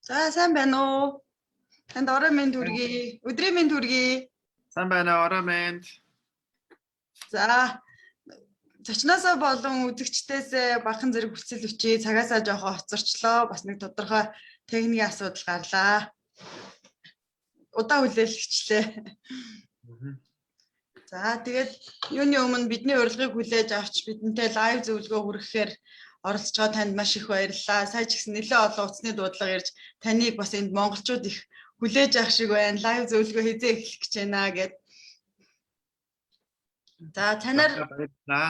За, сайн байна уу? Танд орой мэнд хүргэе. Өдрийн мэнд хүргэе. Сайн байна уу, орой мэнд. За, зочноосоо болон үзэгчдээсээ бахан зэрэг хүсэл өчье. Цагаасаа жоохон хоцорчлоо. Бас нэг тодорхой техникийн асуудал гарлаа. Удаан хүлээлгэчлээ. За, тэгээд юуны өмнө бидний урилгыг хүлээж авч бидэнтэй live зөвлөгөө хүргэхээр оролцож байгаа танд маш их баярлалаа. Сая ч гэсэн нэлээд олон утасны дуудлага ирж, таныг бас энд монголчууд их хүлээж авах шиг байна. Live зөвлөгөө хэзээ эхлэх гэж байна гээд. За, танаар Баярлалаа.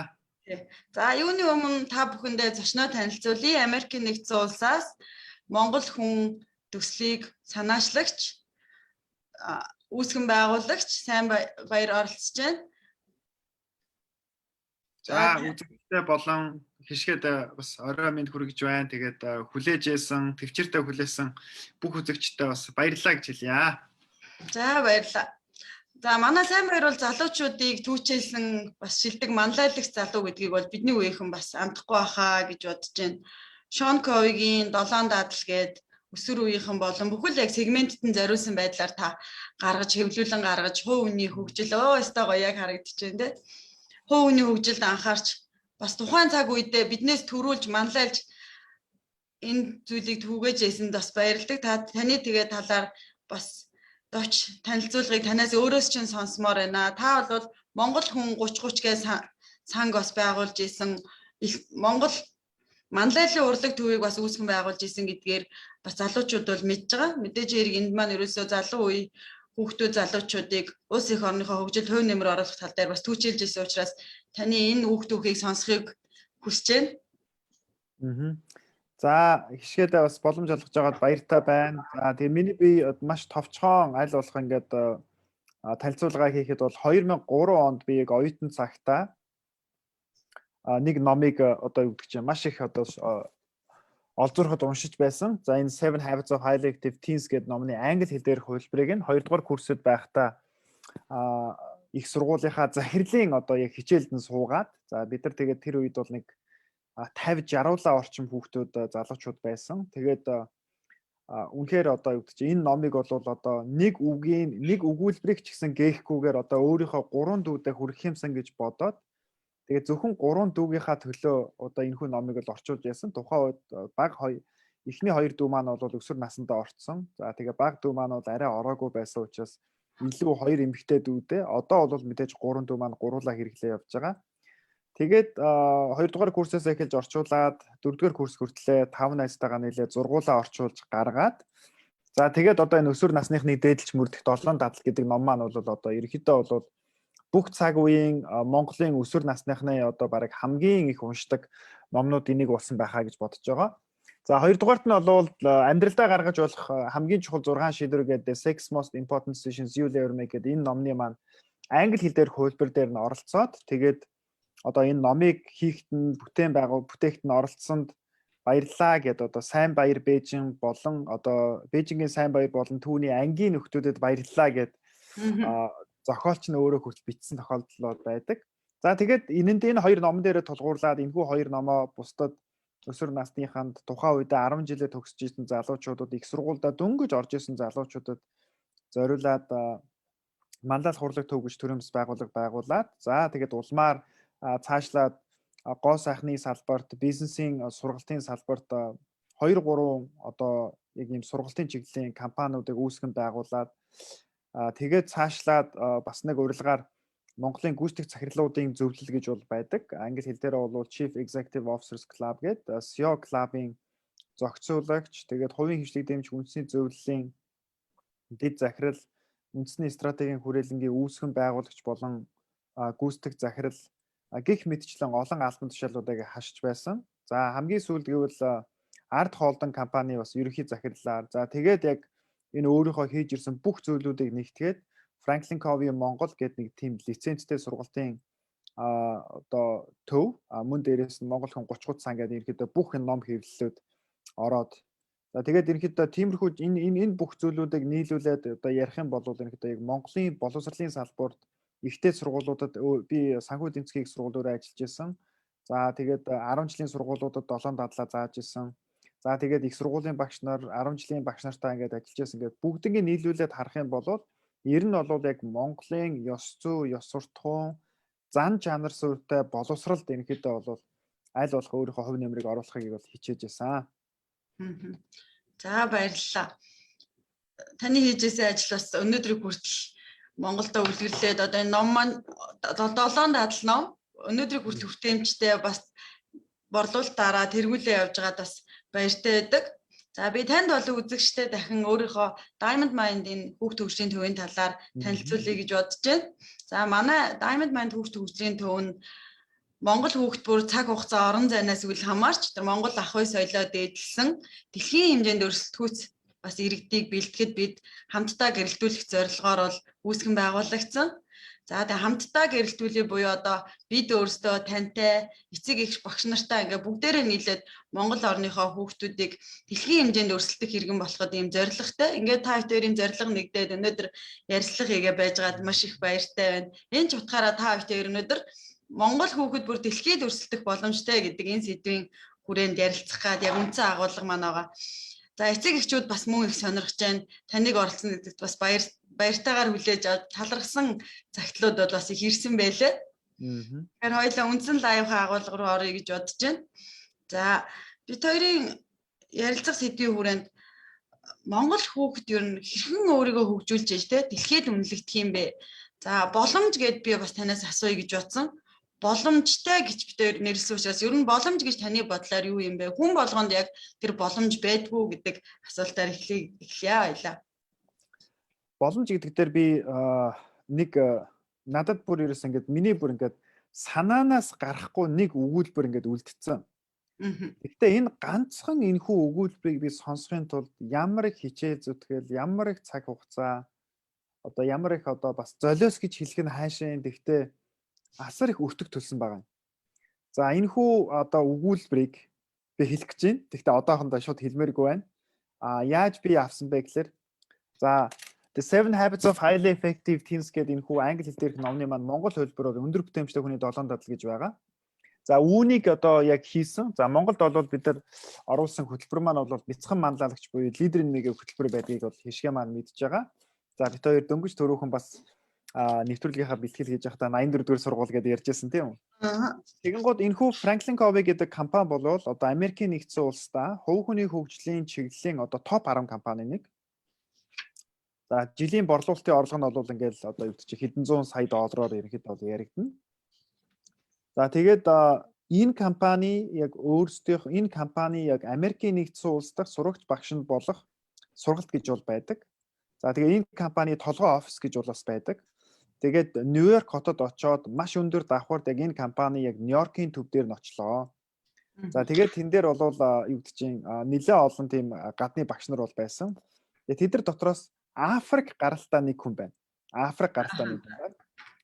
За, юуны өмнө та бүхэндээ зочноо танилцуулъя. Америкийн нэгдсэн улсаас Монгол хүн төслийг санаачлагч, үүсгэн байгуулагч Сайн Баяр оролцож байна. За, үзэгчтэй болон хишгээд бас орой мэнд хүргэж байна. Тэгээд хүлээж байсан, тэвчээртэй хүлээсэн бүх үзэгчтэй бас баярлалаа гэж хэлье. За, баярлалаа. За, манай Сайн Баяр бол залуучуудыг түүчээлсэн бас шилдэг манлайлагч залуу гэдгийг бол бидний үеийнхэн бас амтахгүй байхаа гэж бодож байна. Шон Ковигийн долоон дадал гээд өсвөр үеийнхэн болон бүхэл яг сегментэд нь зориулсан байдлаар та гаргаж, хэвлүүлэн гаргаж, хувь хүний хөгжил ёстой гоё яг харагдаж байна, те. Хувь хүний хөгжилд анхаарч, бас тухайн цаг үедээ биднээс түрүүлж манлайлж энэ зүйлийг түгээж ясэнд бас баярладаг. Та таны тэгээ талаар бас товч танилцуулгыг танаас өөрөөс чинь сонсомоор байна. Та бол Монгол хүн 30 30 гэж санг бас байгуулж исэн, Монгол манлайллын урлаг төвийг бас үүсгэн байгуулж исэн гэдгээр бас залуучууд бол мэдж байгаа. Мэдээж хэрэг энд маань ерөөсөө залуу үе хүүхдүүд, залуучуудыг улс эх орныхоо хөгжил, хувь нэмэр оруулах тал дээр бас түүчээлж исэн учраас таны энэ үг түүхийг сонсохыг хүсэж байна. За, хишгээд бас боломж олгож байгаад баяртай байна. За, тэгээ миний би маш товчхон аль болох ингээд танилцуулга хийхэд бол 2003 онд би яг оюутан цагтаа нэг номыг, одоо юу гэдэг чинь, маш их одоо олзуурхад уншиж байсан. За, энэ Seven Habits of Highly Effective Teens гэдэг номны англи хэл дээрх хувилбарыг нь 2 дугаар курсэд байхдаа их сургуулийнхаа захирлын одоо яг хичээлд нь суугаад, за, бид нар тэгээд тэр үед бол нэг 50 60 орчим хүүхдүүд, залуучууд байсан. Тэгээд үнэхээр одоо юу гэдэг чинь, энэ номыг бол одоо нэг үгийн нэг өгүүлбэрийг ч гэсэн гээхгүйгээр одоо өөрийнхөө гурван дүүдээ хүргэх юмсан гэж бодоод, тэгээд зөвхөн гурван дүүгийнхаа төлөө одоо энэхүү номыг л орчуулж яасан. Тухайн үед баг хоёр, эхний хоёр дүү маань бол өсвөр насандаа орцсон. За, тэгээ баг дүү маань бол арай ороогүй байсан учраас илүү хоёр эмэгтэй дүүдээ, одоо бол мэдээж гурван дүү маань гуруулаа хэрэглээ явж байгаа. Тэгээд хоёрдугаар курсээс эхэлж орчуулад, дөрөвдүгээр курс хүртлээ тав найзтайгаа нийлээ зургуулаа орчуулж гаргаад, за, тэгээд одоо энэ өсвөр насныхны дээдэлж мөрдөх долоон дадал гэдэг ном маань бол одоо ерөнхийдөө бол бүх цаг үеийн Монголын өсвөр насныхны одоо бараг хамгийн их уншдаг номнуудын нэг болсон байхаа гэж бодож байгаа. За, хоёрдугаарт нь бол амьдралдаа гаргаж болох хамгийн чухал 6 шийдвэр гэдэг Six Most Important Decisions You'll Ever Make гэдэг энэ номны маань англи хэл дээрх хувилбар дээр нь оролцоод, тэгээд одоо энэ номыг хийхэд нь бүтээн байгуу бүтээхэд нь оролцсонд баярлалаа гэд одоо Сайн Баяр Бээжин болон одоо Бээжингийн Сайн Баяр болон түүний ангийн нөхдүүдэд баярлалаа гэд зохиолч нь өөрөө хүртэл бичсэн тохиолдлууд байдаг. За, тэгээд энэнд энэ хоёр номон дээрээ тулгуурлаад энэхүү хоёр номоо бусдад, өсвөр насныханд, тухайн үедээ 10 жилээ төгсөж исэн залуучуудад, их сургуульдаа дөнгөж орж исэн залуучуудад зориулаад манлайлах урлаг төв гэж төрийн бас байгууллага байгуулад, за, тэгээд улмаар цаашлаад гоо сайхны салбарт, бизнесийн сургалтын салбарт 2 3 одоо яг ийм сургалтын чиглэлийн компаниудыг үүсгэн байгуулад, тэгээд цаашлаад бас нэг урилгаар Монголын гүйцэтгэх захирлуудын зөвлөл гэж бол байдаг. Англи хэл дээр бол Chief Executive Officers Club гэдэг CEO Club-ын зохицуулагч, тэгээд хувийн хөгжлийг дэмжих үндэсний зөвлөлийн дэд захирал, үндэсний стратегийн хүрээлэнгийн үүсгэн байгуулагч болон гүйцэтгэх захирал гэх мэтчлэн олон албан тушаалуудыг хашиж байсан. За, хамгийн сүүлд гэвэл Ард Холдон компани бас ерөнхий захирлаар, за, тэгээд яг энэ өөрийнхөө хийж ирсэн бүх зүйлүүдийг нэгтгээд Franklin Covey Монгол гэдэг нэг тийм лицензтэй сургалтын одоо төв, мөн дээрээс нь Монгол хүн 30 30 сан гэдэг ерөнхийдөө бүх энэ ном хэвлэлүүд ороод, за, тэгээд ерөнхийдөө тиймэрхүү энэ энэ энэ бүх зүйлүүдийг нийлүүлээд одоо ярих юм бол ерөнхийдөө яг Монголын боловсролын салбарт ихтэй сургуулиудад би санхүү эдийн засгийн сургуулиудаар ажиллаж исэн. За, тэгээд 10 жилийн сургуулиудад 7 дадлаа зааж исэн. За, тэгээд их сургуулийн багш нар, 10 жилийн багш нартай ингээд ажиллаж байсан, ингээд бүгднийг нийлүүлээд харах юм бол ер нь бол яг Монголын ёс зүй, ёс суртахуун, зан чанар суурьтай боловсралд ерөнхийдөө бол аль болох өөрийнхөө хувь нэмрийг оруулахыг бол хичээж байсан. За, баярлалаа. Таны хийж байсан ажил бас өнөөдрийг хүртэл Монголдо үлгэрлээд, одоо энэ ном маань, Долоон дадал ном өнөөдрийг хүртэл хүртээмжтэй, бас борлуулалтаараа тэргүүлээ явж байгаад бас баяртай байдаг. За, би танд болон үзэгчтэй дахин өөрийнхөө Diamond Mind-ийн хүүхд хөгжлийн төвийн талаар танилцуулъя гэж бодож байна. За, манай Diamond Mind хүүхд хөгжлийн төв нь Монгол хүүхд бүр цаг хугацаа, орон зайнаас үл хамаарч тэр Монгол ах бай соёлоо дээдлсэн, дэлхийн хэмжээнд өрсөлдөхүйц бас иргэдийг бэлтгэхэд бид хамтдаа гэрэлтүүлэх зорилгоор бол үүсгэн байгуулагдсан. За, тэгээ хамтдаа гэрэлтүүлээ буюу одоо бид өөрсдөө тантай, эцэг эх, багш нартай ингээ бүгдээрээ нийлээд Монгол орныхоо хүүхдүүдийг дэлхийн хэмжээнд өрсөлдөх иргэн болоход ийм зорилготой. Ингээд та хоёрын зорилго нэгдээд өнөөдөр ярилцлага хийгээ байжгаад маш их баяртай байна. Энэ ч утгаараа та хоёр өнөөдөр Монгол хүүхэд бүр дэлхийд өрсөлдөх боломжтой гэдэг энэ сэдвийн хүрээнд ярилцах гад яг үндсэн агуулга маань байгаа. За, эцэг эхчүүд бас мөн их сонирхож байна. Таныг оролцсон гэдэгт бас баяртайгаар хүлээж авч талархсан захидлууд бол бас их ирсэн байлээ. Тэгэхээр хоёулаа үндсэн live ын агуулга руу оръё гэж бодож байна. За, бид хоёрын ярилцах сэдвийн хүрээнд Монгол хүүхэд ер нь хэрхэн өөрийгөө хөгжүүлж яж те дэлхийд үнэлэгдэх юм бэ? За, боломж гэд би бас танаас асууя гэж бодсон. Боломжтой гэж бид хоёр нэрлсэн учраас ер нь боломж гэж таны бодлоор юу юм бэ? Хүн болгонд яг тэр боломж байдгүй гэдэг асуултаар эхлэе эхлэе баялаа. Боломж гэдэг дээр би нэг надад бүр ерөөс ингээд миний бүр ингээд санаанаас гарахгүй нэг өгүүлбэр ингээд үлдсэн. Гэхдээ энэ ганцхан энэхүү өгүүлбэрийг би сонсохын тулд ямар их хичээл зүтгэл, ямар их цаг хугацаа, одоо ямар их одоо бас золиос гэж хэлэх нь хаашаа, гэхдээ асар их өртөг төлсөн байгаа юм. За, энэхүү одоо өгүүлбэрийг би хэлэх гэж байна. Гэхдээ одоохондоо шууд хэлмээргүй байна. А яаж би авсан бэ гэхээр, за, The Seven Habits of Highly Effective Teens гэдэг энэхүү англи хэл дээрх номны маань монгол хэлбэрээр "Өндөр бүтээмжтэй хүний долоон дадал" гэж байгаа. За, үүнийг одоо яг хийсэн. За, Монголд бол бид нар оруулсан хөтөлбөр маань бол бяцхан манлайлагч буюу лидерийн нэг хөтөлбөр байдгийг бол хишгэ маань мэдж байгаа. За, бид хоёр дөнгөж түрүүхэн бас нэвтрүүлгийнхаа бэлтгэл хийж байхдаа 84 дугаар сургууль гэдээ ярьж байсан, тийм үү? Тэгэнгүүт энэхүү Franklin Covey гэдэг компани бол одоо Америкийн нэгдсэн улсдаа хувь хүний хөгжлийн чиглэлийн одоо топ 10 компани нэг. За, жилийн борлуулалтын орлого нь бол ингээл одоо юу гэдэг чи хэдэн зуун сая доллараар ерөнхийдөө бол яригдана. За, тэгээд энэ компани яг өөрсдийнх энэ компани яг Америкийн нэгдсэн улс дахь сурагч багш нь болох сургалт гэж бол байдаг. За, тэгээ энэ компани толгой офис гэж бол бас байдаг. Тэгээд Нью-Йорк хотод очоод маш өндөр давхарт яг энэ компани яг Нью-Йоркийн төв дээр нь очлоо. За, тэгээд тэн дээр бол юу гэдэг чинь нэлээ олон тийм гадны багш нар бол байсан. Тэгээд тэд нар дотроос Африк гаралтай нэг хүн байна. Африк гаралтай нэг хүн байна.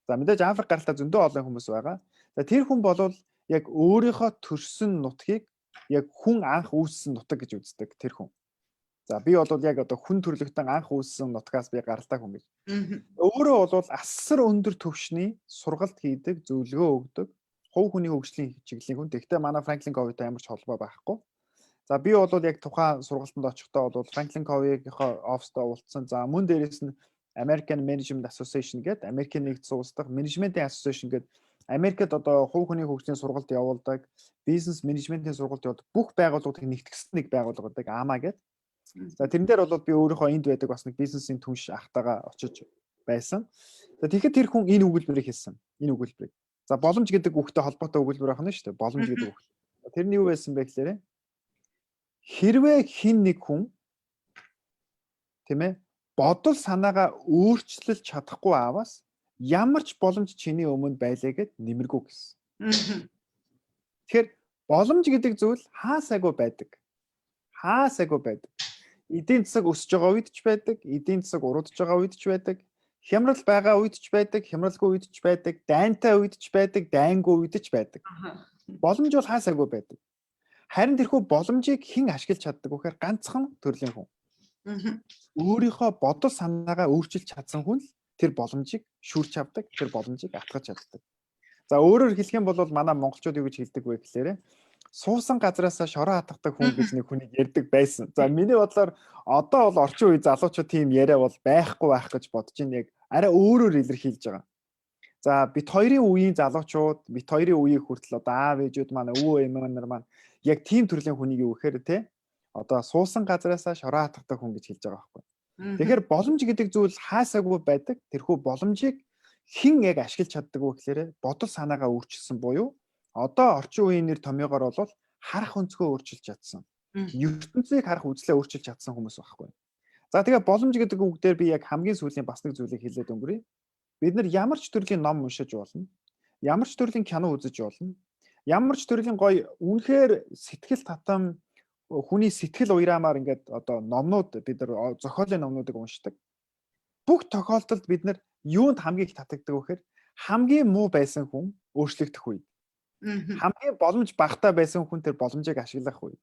За, мэдээж Африк гаралтай зөндөө олон хүмүүс байгаа. За, тэр хүн болвол яг өөрийнхөө төрсөн нутгийг яг хүн анх үүссэн нутаг гэж үздэг тэр хүн. За, би бол яг одоо хүн төрлөختөн анх үүссэн нутгаас би гаралтай хүн гэж. Өөрөө бол асар өндөр түвшний сургалт хийдэг, зөвлөгөө өгдөг, хувь хүний хөгжлийн чиглэлийн хүн. Тэгэхдээ манай Franklin Covey-тай ямар ч холбоо байхгүй. За, би бол яг тухайн сургалтанд очихдоо бол Franklin Covey-ийнхоо оффистаа уулзсан. За, мөн дээрээс нь American Management Association гэдэг, Америкийн нэгдсэн улс дахь менежментийн Association гэдэг, Америкт одоо хувь хүний хөгжлийн сургалт явуулдаг, бизнес менежментийн сургалт явуулдаг бүх байгууллагуудыг нэгтгсэн нэг байгууллага байдаг, AMA гэдэг. За, тэрэн дээр бол би өөрийнхөө энд байдаг бас нэг бизнесийн түнш ахтайгаа очиж байсан. За, тэгэхэд тэр хүн энэ өгүүлбэрийг хэлсэн. Энэ өгүүлбэрийг. За, боломж гэдэг үгтэй холбоотой өгүүлбэр байна шүү дээ. Боломж гэдэг үг. Тэрний юу байсан бэ гэхээр хэрвээ хэн нэг хүн, тийм ээ, бодол санаагаа өөрчилж чадахгүй аваас ямар ч боломж чиний өмнө байлаа гэд нэмэргүй гэсэн. Тэгэхээр боломж гэдэг зүйл хаа сайгүй байдаг. Хаа сайгүй байдаг. Эдийн засаг өсөж байгаа үед ч байдаг, эдийн засаг уруудж байгаа үед ч байдаг, хямрал байгаа үед ч байдаг, хямралгүй үед ч байдаг, дайнтай үед ч байдаг, дайнгүй үед ч байдаг. Боломж бол хаа сайгүй байдаг. Харин тэрхүү боломжийг хэн ашиглаж чаддаг вэ гэхээр ганцхан төрлийн хүн. Өөрийнхөө бодол санаагаа өөрчилж чадсан хүн л тэр боломжийг шүрч авдаг, тэр боломжийг атгаж чаддаг. За, өөрөөр хэлэх юм бол манай монголчууд юу гэж хэлдэг вэ гэхээр Суусан газраасаа шороо хатгадаг хүн гэж нэг хүнийг ярьдаг байсан. За, миний бодлоор одоо бол орчин үе залуучууд тийм яриа бол байхгүй байх гэж бодож байна. Яг арай өөрөөр илэрхийлж байгаа. За, бид хоёрын үеийн залуучууд, бид хоёрын үеийг хүртэл одоо аав ээжүүд маань, өвөө эмээ нар маань яг тийм төрлийн хүнийг юу гэхээр те, одоо суусан газраасаа шороо хатгадаг хүн гэж хэлж байгаа байхгүй. Тэгэхээр боломж гэдэг зүйл хаасаагүй байдаг. Тэрхүү боломжийг хэн яг ашиглаж чаддаг вэ гэхээр бодол санаагаа өөрчилсөн буюу одоо орчин үеийн нэр томьёогоор бол харах өнцгөө өөрчилж чадсан. Ертөнцийг харах үзлээ өөрчилж чадсан хүмүүс байхгүй. За, тэгээ боломж гэдэг үг дээр би яг хамгийн сүүлийн бас нэг зүйлийг хэлээд өнгөрье. Бид нар ямар ч төрлийн ном уншиж болно. Ямар ч төрлийн кино үзэж болно. Ямар ч төрлийн гоё, үнэхээр сэтгэл татам, хүний сэтгэл уяраамаар ингээд одоо номнууд, бид нар зохиолын номнуудыг уншдаг. Бүх тохиолдолд бид нар юунд хамгийн их татагддаг вэ гэхээр хамгийн муу байсан хүн өөрчлөгдөх үед. Хамгийн боломж багатай байсан хүн тэр боломжийг ашиглах үед.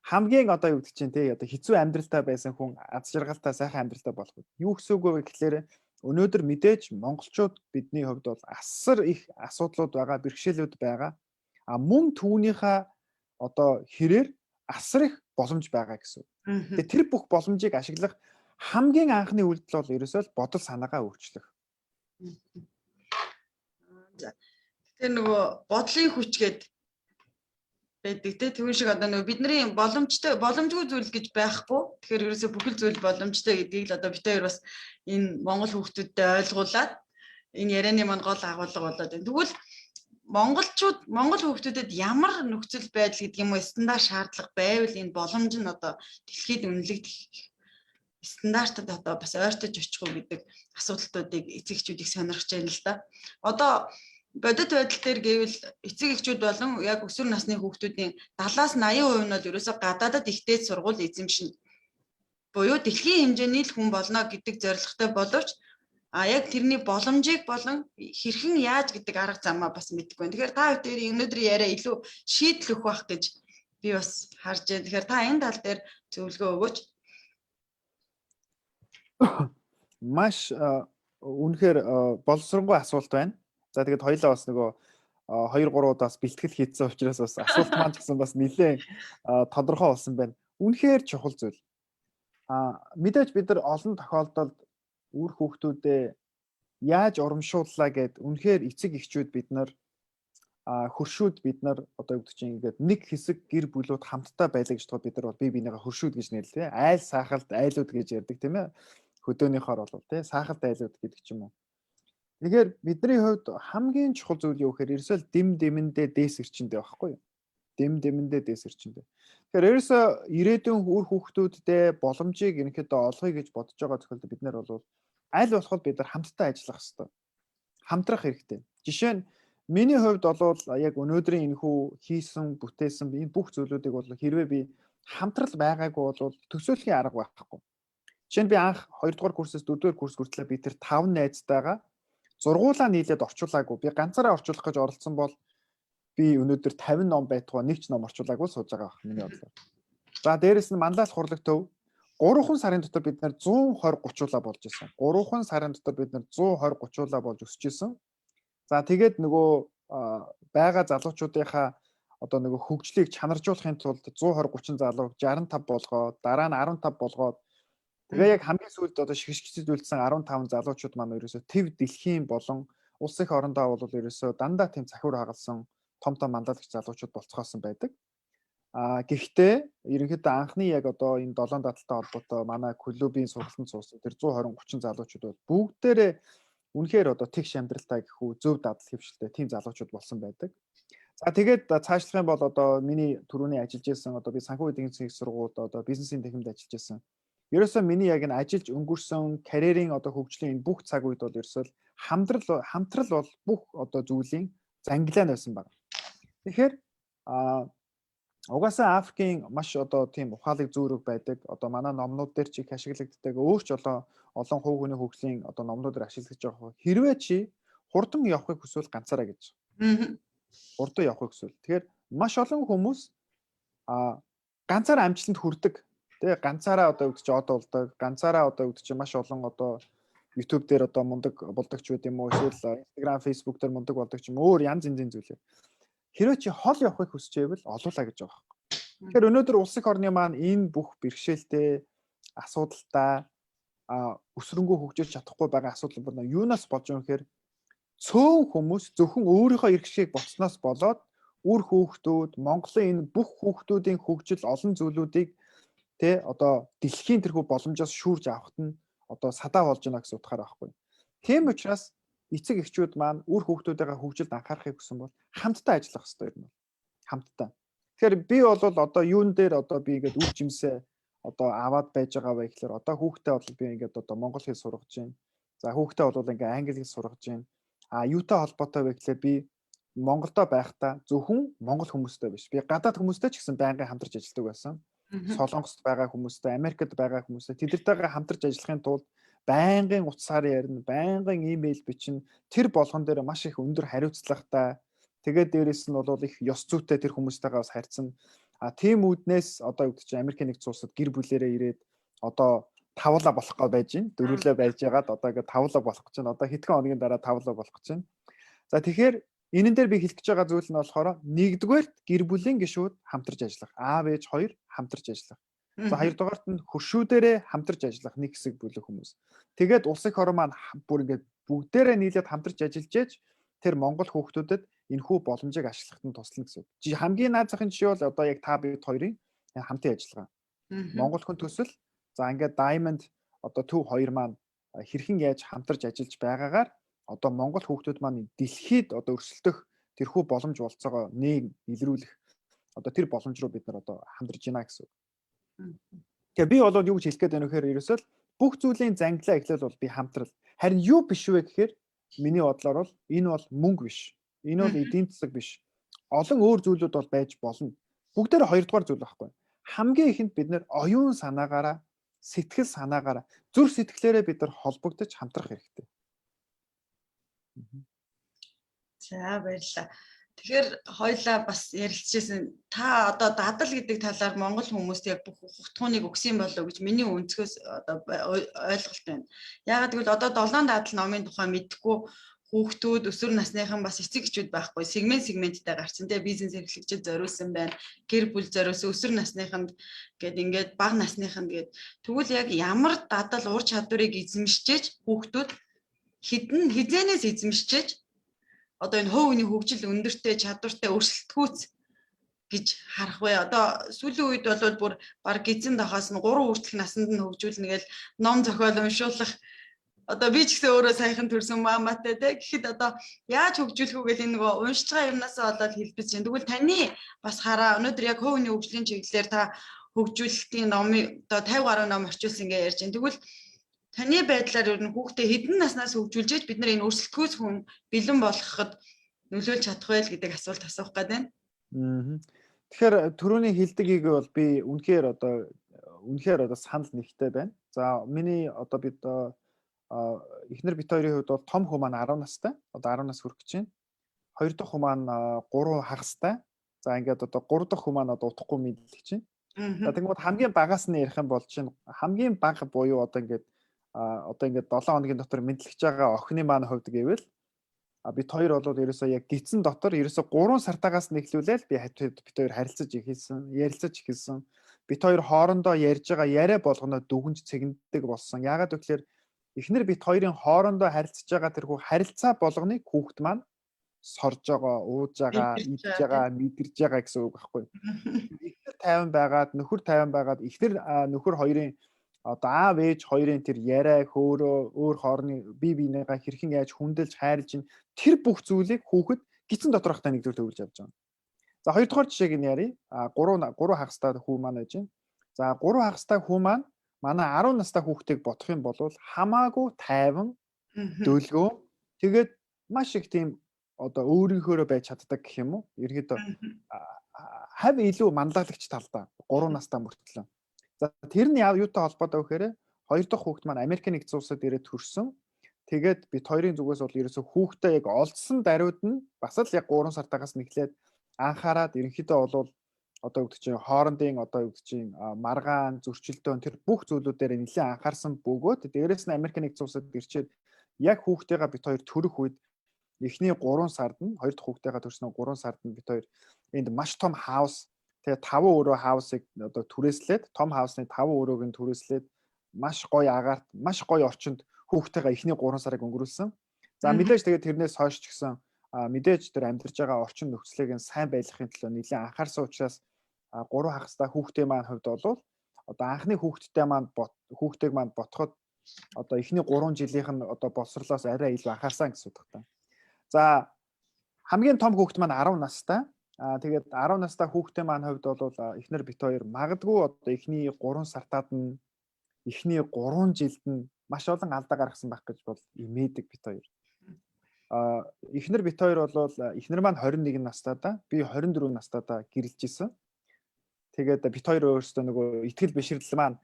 Хамгийн одоо юу гэдэг чинь те, одоо хэцүү амьдралтай байсан хүн аз жаргалтай, сайхан амьдралтай болох үед. Юу гэсэн үг вэ гэхлээр өнөөдөр мэдээж монголчууд бидний хувьд бол асар их асуудлууд байгаа, бэрхшээлүүд байгаа. А мөн түүнийхээ одоо хэрээр асар их боломж байгаа гэсэн. Тэгээ тэр бүх боломжийг ашиглах хамгийн анхны үйлдэл бол ерөөсөө л бодол санаагаа өөрчлөх. За. Тэгэхээр нөгөө бодлын хүч гээд байдаг те, түүн шиг одоо нөгөө бидний боломжтой, боломжгүй зүйл гэж байхгүй. Тэгэхээр ерөөсөө бүхэл зүйл боломжтой гэдгийг л одоо бид хоёр бас энэ монгол хүүхдүүдтэй ойлгуулад энэ ярианы маань гол агуулга болоод байна. Тэгвэл монголчууд, монгол хүүхдүүдэд ямар нөхцөл байдал гэдэг юм уу, стандарт шаардлага байвал энэ боломж нь одоо дэлхийд үнэлэгдэх стандартад одоо бас ойртож очих уу гэдэг асуудлуудыг эцэг эхчүүдийг сонирхож байна л да. Одоо бодит байдал дээр гэвэл эцэг эхчүүд болон яг өсвөр насны хүүхдүүдийн 70-аас 80% нь бол ерөөсөө гадаадад их дээд сургууль эзэмшинэ. Буюу дэлхийн хэмжээний л хүн болно гэдэг зорилготой боловч яг тэрний боломжийг болон хэрхэн яаж гэдэг арга замаа бас мэдэхгүй байна. Тэгэхээр та бүхэн өнөөдрийн яриа илүү шийдэл өгөх байх гэж би бас харж байна. Тэгэхээр та энэ тал дээр зөвлөгөө өгөөч. Маш үнэхээр боловсронгүй асуулт байна. За, тэгээд хоёлаа бас нөгөө 2 3 удаас бэлтгэл хийсэн учраас бас асуулт маань ч гэсэн бас нэлээд тодорхой болсон байна. Үнэхээр чухал зүйл. Мэдээж бид нар олон тохиолдолд үр хүүхдүүдээ яаж урамшууллаа гэд үнэхээр эцэг эхчүүд бид нар, хөршүүд бид нар одоо юу гэдэг чинь ингээд нэг хэсэг гэр бүлүүд хамтдаа байлаа гэж бодоход бид нар бол бие биенийгээ хөршүүд гэж нэрлэе. Айл саахалт айлууд гэж ярьдаг, тийм ээ. Хөдөөнийхөөр бол тий саахалт айлууд гэдэг ч юм уу. Тэгэхээр бидний хувьд хамгийн чухал зүйл юу гэхээр ерөөсөө л дэм дэмэндээ дээс эрчэндээ байхгүй юу? Дэм дэмэндээ дээс эрчэндээ. Тэгэхээр ерөөсөө ирээдүйн үр хүүхдүүддээ боломжийг ерөнхийдөө олгоё гэж бодож байгаа тохиолдолд бид нар бол аль болох бид нар хамтдаа ажиллах хэрэгтэй. Хамтрах хэрэгтэй. Жишээ нь, миний хувьд бол яг өнөөдрийн энэхүү хийсэн, бүтээсэн энэ бүх зүйлүүдийг бол хэрвээ би хамтрал байгаагүй бол төсөөлхийн арга байхгүй. Жишээ нь, би анх 2 дугаар курсээс 4 дугаар курс хүртлээр би тэр 5 найзтайгаа зургуулаа нийлээд орчуулаагүй. Би ганцаараа орчуулах гэж оролцсон бол би өнөөдөр 50 ном байтугай нэг ч ном орчуулаагүй сууж байгаа байх миний бодлоор. За, дээрэс нь манлайлах хурлаг төв 3 сарын дотор бид нар 120 30-уулаа болж исэн. 3 сарын дотор бид нар 120 30-уулаа болж өсөж исэн. За, тэгээд нөгөө байгаа залуучуудынхаа одоо нөгөө хөгжлийг чанаржуулахын тулд 120 30 залууг 65 болгоод, дараа нь 15 болгоод, тэгээ яг хамгийн сүүлд одоо шигшгчэд үлдсэн 15 залуучууд маань ерөөсөө төв дэлхийн болон улс их орондоо бол ерөөсөө дандаа тийм цахиур хагалсан том том манлайлагч залуучууд болцгоосон байдаг. Гэхдээ ерөнхийдөө анхны яг одоо энэ долоон дадалтай холбоотой манай клубын сургалтанд суусан тэр 120 30 залуучууд бол бүгдээрээ үнэхээр одоо тэгш амьдралтай гэх үү, зөв дадал хэвшилтэй тийм залуучууд болсон байдаг. За, тэгээд цаашлах юм бол одоо миний түрүүний ажиллаж исэн, одоо би санхүү эдийн засгийн сургуульд одоо бизнесийн танхимд ажиллаж исэн. Ерөөсөө миний яг энэ ажиллаж өнгөрсөн карьерийн одоо хөгжлийн энэ бүх цаг үед бол ерөөсөө хамтрал хамтрал бол бүх одоо зүйлийн зангилаа байсан байна. Тэгэхээр угаасаа Африкийн маш одоо тийм ухаалаг зүүрэг байдаг. Одоо манай номнууд дээр ч их ашиглагддаг. Өөр ч олон олон хувь хүний хөгжлийн одоо номнууд дээр ашиглаж байгаа. Хэрвээ чи хурдан явахыг хүсвэл ганцаараа гэж. Хурдан явахыг хүсвэл. Тэгэхээр маш олон хүмүүс ганцаараа амжилтанд хүрдэг. Тэ, ганцаараа одоо юу гэдэг чи од болдог. Ганцаараа одоо юу гэдэг чи маш олон одоо YouTube дээр одоо мундаг болдог ч байд юм уу, эсвэл Instagram, Facebook дээр мундаг болдог ч юм, өөр янз янзын зүйлээ. Хэрвээ чи хол явахыг хүсэж байвал олуулаа гэж байгаа байхгүй. Тэгэхээр өнөөдөр улс их орны маань энэ бүх бэрхшээлтэй асуудалтай өсрөнгөө хөгжиж чадахгүй байгаа асуудал бол юунаас болж байгаа юм гэхээр цөөн хүмүүс зөвхөн өөрийнхөө эрх ашгийг бодсноос болоод үр хүүхдүүд Монголын энэ бүх хүүхдүүдийн хөгжил олон зүйлүүдийг тэ одоо дэлхийн тэрхүү боломжоос шүүрж авахт нь одоо садаа болж байна гэсэн утгаараа байхгүй. Тийм учраас эцэг эхчүүд маань үр хүүхдүүдийнхээ хөгжилд анхаарахыг хүсэн бол хамтдаа ажиллах хэрэгтэй юм. Хамтдаа. Тэгэхээр би бол одоо юун дээр одоо би ингээд үр жимсээ одоо аваад байж байгаа вэ гэхээр одоо хүүхдээ бол би ингээд одоо монгол хэл сургаж байна. За хүүхдээ бол ингээд англи хэл сургаж байна. А юутай холбоотой вэ гэхээр би Монголдо байхдаа зөвхөн монгол хүмүүстэй биш. Би гадаад хүмүүстэй ч гэсэн байнгын хамтарч ажилладаг байсан. Солонгост байгаа хүмүүстэй, Америкт байгаа хүмүүстэй тэднэртэйгээ хамтарч ажиллахын тулд байнгын утсаар ярина, байнгын имэйл бичнэ. Тэр болгон дээр маш их өндөр хариуцлагатай. Тэгээд дээрэс нь бол их ёс зүйтэй тэр хүмүүстэйгээ бас харьцана. А тийм үүднээс одоо юу гэдэг чинь Америкийн нэгдсэн улсад гэр бүлэрээ ирээд одоо тавлаа болох гэж байж байна. Дөрвөлээ байж байгаад одоо ингээд тавлаа болох гэж байна. Одоо хэдхэн хоногийн дараа тавлаа болох гэж байна. За тэгэхээр энэн дээр би хэлэх гэж байгаа зүйл нь болохоор нэгдүгээрт гэр бүлийн гишүүд хамтарч ажиллах. Аав ээж хоёр хамтарч ажиллах. За хоёрдугаарт нь хөршүүдэрээ хамтарч ажиллах нэг хэсэг бүлэг хүмүүс. Тэгээд улс их орон маань бүр ингээд бүгдээрээ нийлээд хамтарч ажиллаж ээж тэр монгол хүүхдүүдэд энэхүү боломжийг ашиглахад нь туслана гэсэн үг. Хамгийн наад захын жишээ бол одоо яг та бид хоёрын хамтын ажиллагаа. Монгол хүн төсөл за ингээд Diamond одоо төв хоёр маань хэрхэн яаж хамтарч ажиллаж байгаагаар одоо монгол хүүхдүүд маань дэлхийд одоо өрсөлдөх тэрхүү боломж болцоогоо нэг илрүүлэх одоо тэр боломж руу бид нар одоо хамтарч байна гэсэн үг. Тэгээ би бол юу гэж хэлэх гээд байна вэ гэхээр ерөөсөө бүх зүйлийн зангилаа эхлээл бол би хамтрал. Харин юу биш вэ гэхээр миний бодлоор бол энэ бол мөнгө биш. Энэ бол эдийн засаг биш. Олон өөр зүйлүүд бол байж болно. Бүгдээр хоёрдугаар зүйл байхгүй. Хамгийн ихэнд бид нэр оюун санаагаараа, сэтгэл санаагаараа, зүр сэтгэлээрээ бид нар холбогдож хамтрах хэрэгтэй. За баярлалаа. Тэгэхээр хоёлаа бас ярилцчихсэн. Та одоо дадал гэдэг талаар монгол хүмүүст яг бүх ухтгууныг өгсөн болов гэж миний өнцгөөс одоо ойлголт байна. Яагаад гэвэл одоо 7 дадал номын тухай мэдэхгүй хүүхдүүд өсвөр насныхан бас эцэг эхчүүд байхгүй сегмент сегменттэй гарсан те бизнес эрхлэгчид зориулсан байна, гэр бүл зориулсан, өсвөр насныханд гээд ингээд бага насныханд гээд тэгвэл яг ямар дадал ур чадварыг эзэмшиж хүүхдүүд хэдэн хизээнээс эзэмшиж одоо энэ хувь хүний хөгжил өндөртэй чадвартай өрсөлдөхүүц гэж харах вэ? Одоо сүүлийн үед бол бүр баг гизэн дахаас нь 3 хүртэлх насанд нь хөгжүүлнэ гэл ном зохиол уншуулах одоо би ч гэсэн өөрөө саяхан төрсэн мааматай те гэхэд одоо яаж хөгжүүлэх үү гэл энэ нөгөө уншиж байгаа юмнасаа болоод хэлбэж чинь. Тэгвэл таны бас хараа өнөөдөр яг хувь хүний хөгжлийн чиглэлээр та хөгжүүлэлтийн номыг одоо 50 гаруй ном орчуулсан гэж ярьж байна. Тэгвэл таны байдлаар ер нь хүүхдээ хэдэн наснаас хөгжүүлж бид нар энэ өрсөлдөхөөс хүн бэлэн болгоход нөлөөлж чадах вэ гэдэг асуулт асуух гээд байна. Тэгэхээр түрүүний хэлдэг ийг бол би үнэхээр одоо санал нэгтэй байна. За миний одоо бид эхнэр бит хоёрын хувьд бол том хүү маань 10 настай. Одоо 10 нас хүрэх гэж байна. Хоёр дахь хүү маань 3 хагастай. За ингээд одоо 3 дахь хүү маань одоо утгагүй мэдлэг чинь. За тэгмүүд хамгийн багаас нь ярих юм бол чинь хамгийн бага буюу одоо ингээд 7 хоногийн дотор мэдлэгч байгаа охины маань хувьд гэвэл бит хоёр бол ерөөсөө яг гидсэн дотор ерөөсөө 3 сартаагаас нэхлүүлээл би бит хоёр харилцаж эхэлсэн, ярилцаж эхэлсэн. Бит хоёр хоорондоо ярьж байгаа яриа болгоно дүгнж цэгэндэг болсон. Яагаад гэвэл эхнэр бит хоёрын хоорондоо харилцаж байгаа тэрхүү харилцаа болгоныг хүүхэд маань сорж байгаа, ууж байгаа, идж байгаа, мэдэрж байгаа гэсэн үг байхгүй. Эхнэр 50 байгаад, нөхөр 50 байгаад эхнэр нөхөр хоёрын одоо аав ээж хоёрын тэр яриа, хөөрөө, өөр хоорны бие биенийгаа хэрхэн яаж хүндэлж хайрлж ин тэр бүх зүйлийг хүүхэд гидсэн дотор хахтаа нэгдүгээр төвлөж авч байгаа. За хоёрдугаар жишээг нь ярив. А 3 хагастай хүү маань байж байна. За 3 хагастай хүү маань манай 10 настай хүүхдийг бодох юм бол хамаагүй тайван, дөлгөө тэгээд маш их тийм одоо өөрийнхөөрөө байж чаддаг гэх юм уу? Ерөнхийдөө хав илүү манлайлагч талдаа 3 настай мөртлөө. За тэр нь юутай холбоотой вэ гэхээр хоёр дахь хүүхэд маань Америкийн нэгдсэн улсад ирээд төрсөн. Тэгээд бит хоёрын зүгээс бол ерөөсөө хүүхдээ яг олдсон даруйд нь бас л яг 3 сартаагаас нэхлээд анхаарад ерөнхийдөө бол одоо юу гэдэг чинь хоорондын одоо юу гэдэг чинь маргаан зөрчилдөөн тэр бүх зүйлүүдээр нэлээд анхаарсан бөгөөд дээрэс нь Америкийн нэгдсэн улсад ирчээд яг хүүхдтэйгээ бит хоёр төрөх үед Эхний 3 сард нь хоёр дахь хүүхдийнхаа төрснөө 3 сард нь бид хоёр энд маш том house, тэгээ 5 өрөө house ыг одоо түрээслээд, том house ны 5 өрөөг нь түрээслээд, маш гоё агаарт, маш гоё орчинд хүүхдтэйгээ эхний 3 сарыг өнгөрүүлсэн. За, мэдээж тэгээд тэрнээс хойш ч гэсэн мэдээж тэр амьдарч байгаа орчин нөхцөлийг нь сайн байлгахын төлөө нэлээд анхаарсан учраас 3 хагастай хүүхдийн маань хувьд бол одоо анхны хүүхэдтэй маань хүүхдийг маань ботход одоо эхний 3 жилийнх нь одоо боловсрлоос арай илүү анхаарсан гэсэн утгатай. За, хамгийн том хүүхэд маань 10 настай. Тэгээд 10 настай хүүхдээ маань хувьд бол эхнэр бид хоёр магадгүй одоо эхний 3 сартаад нь, эхний 3 жилд нь маш олон алдаа гаргасан байх гэж бол имээдэг бид хоёр. Эхнэр бид хоёр бол эхнэр маань 21 настай да, би 24 настай да гэрлэж исэн. Тэгээд бид хоёр өөрсдөө нөгөө итгэл бишрэл маань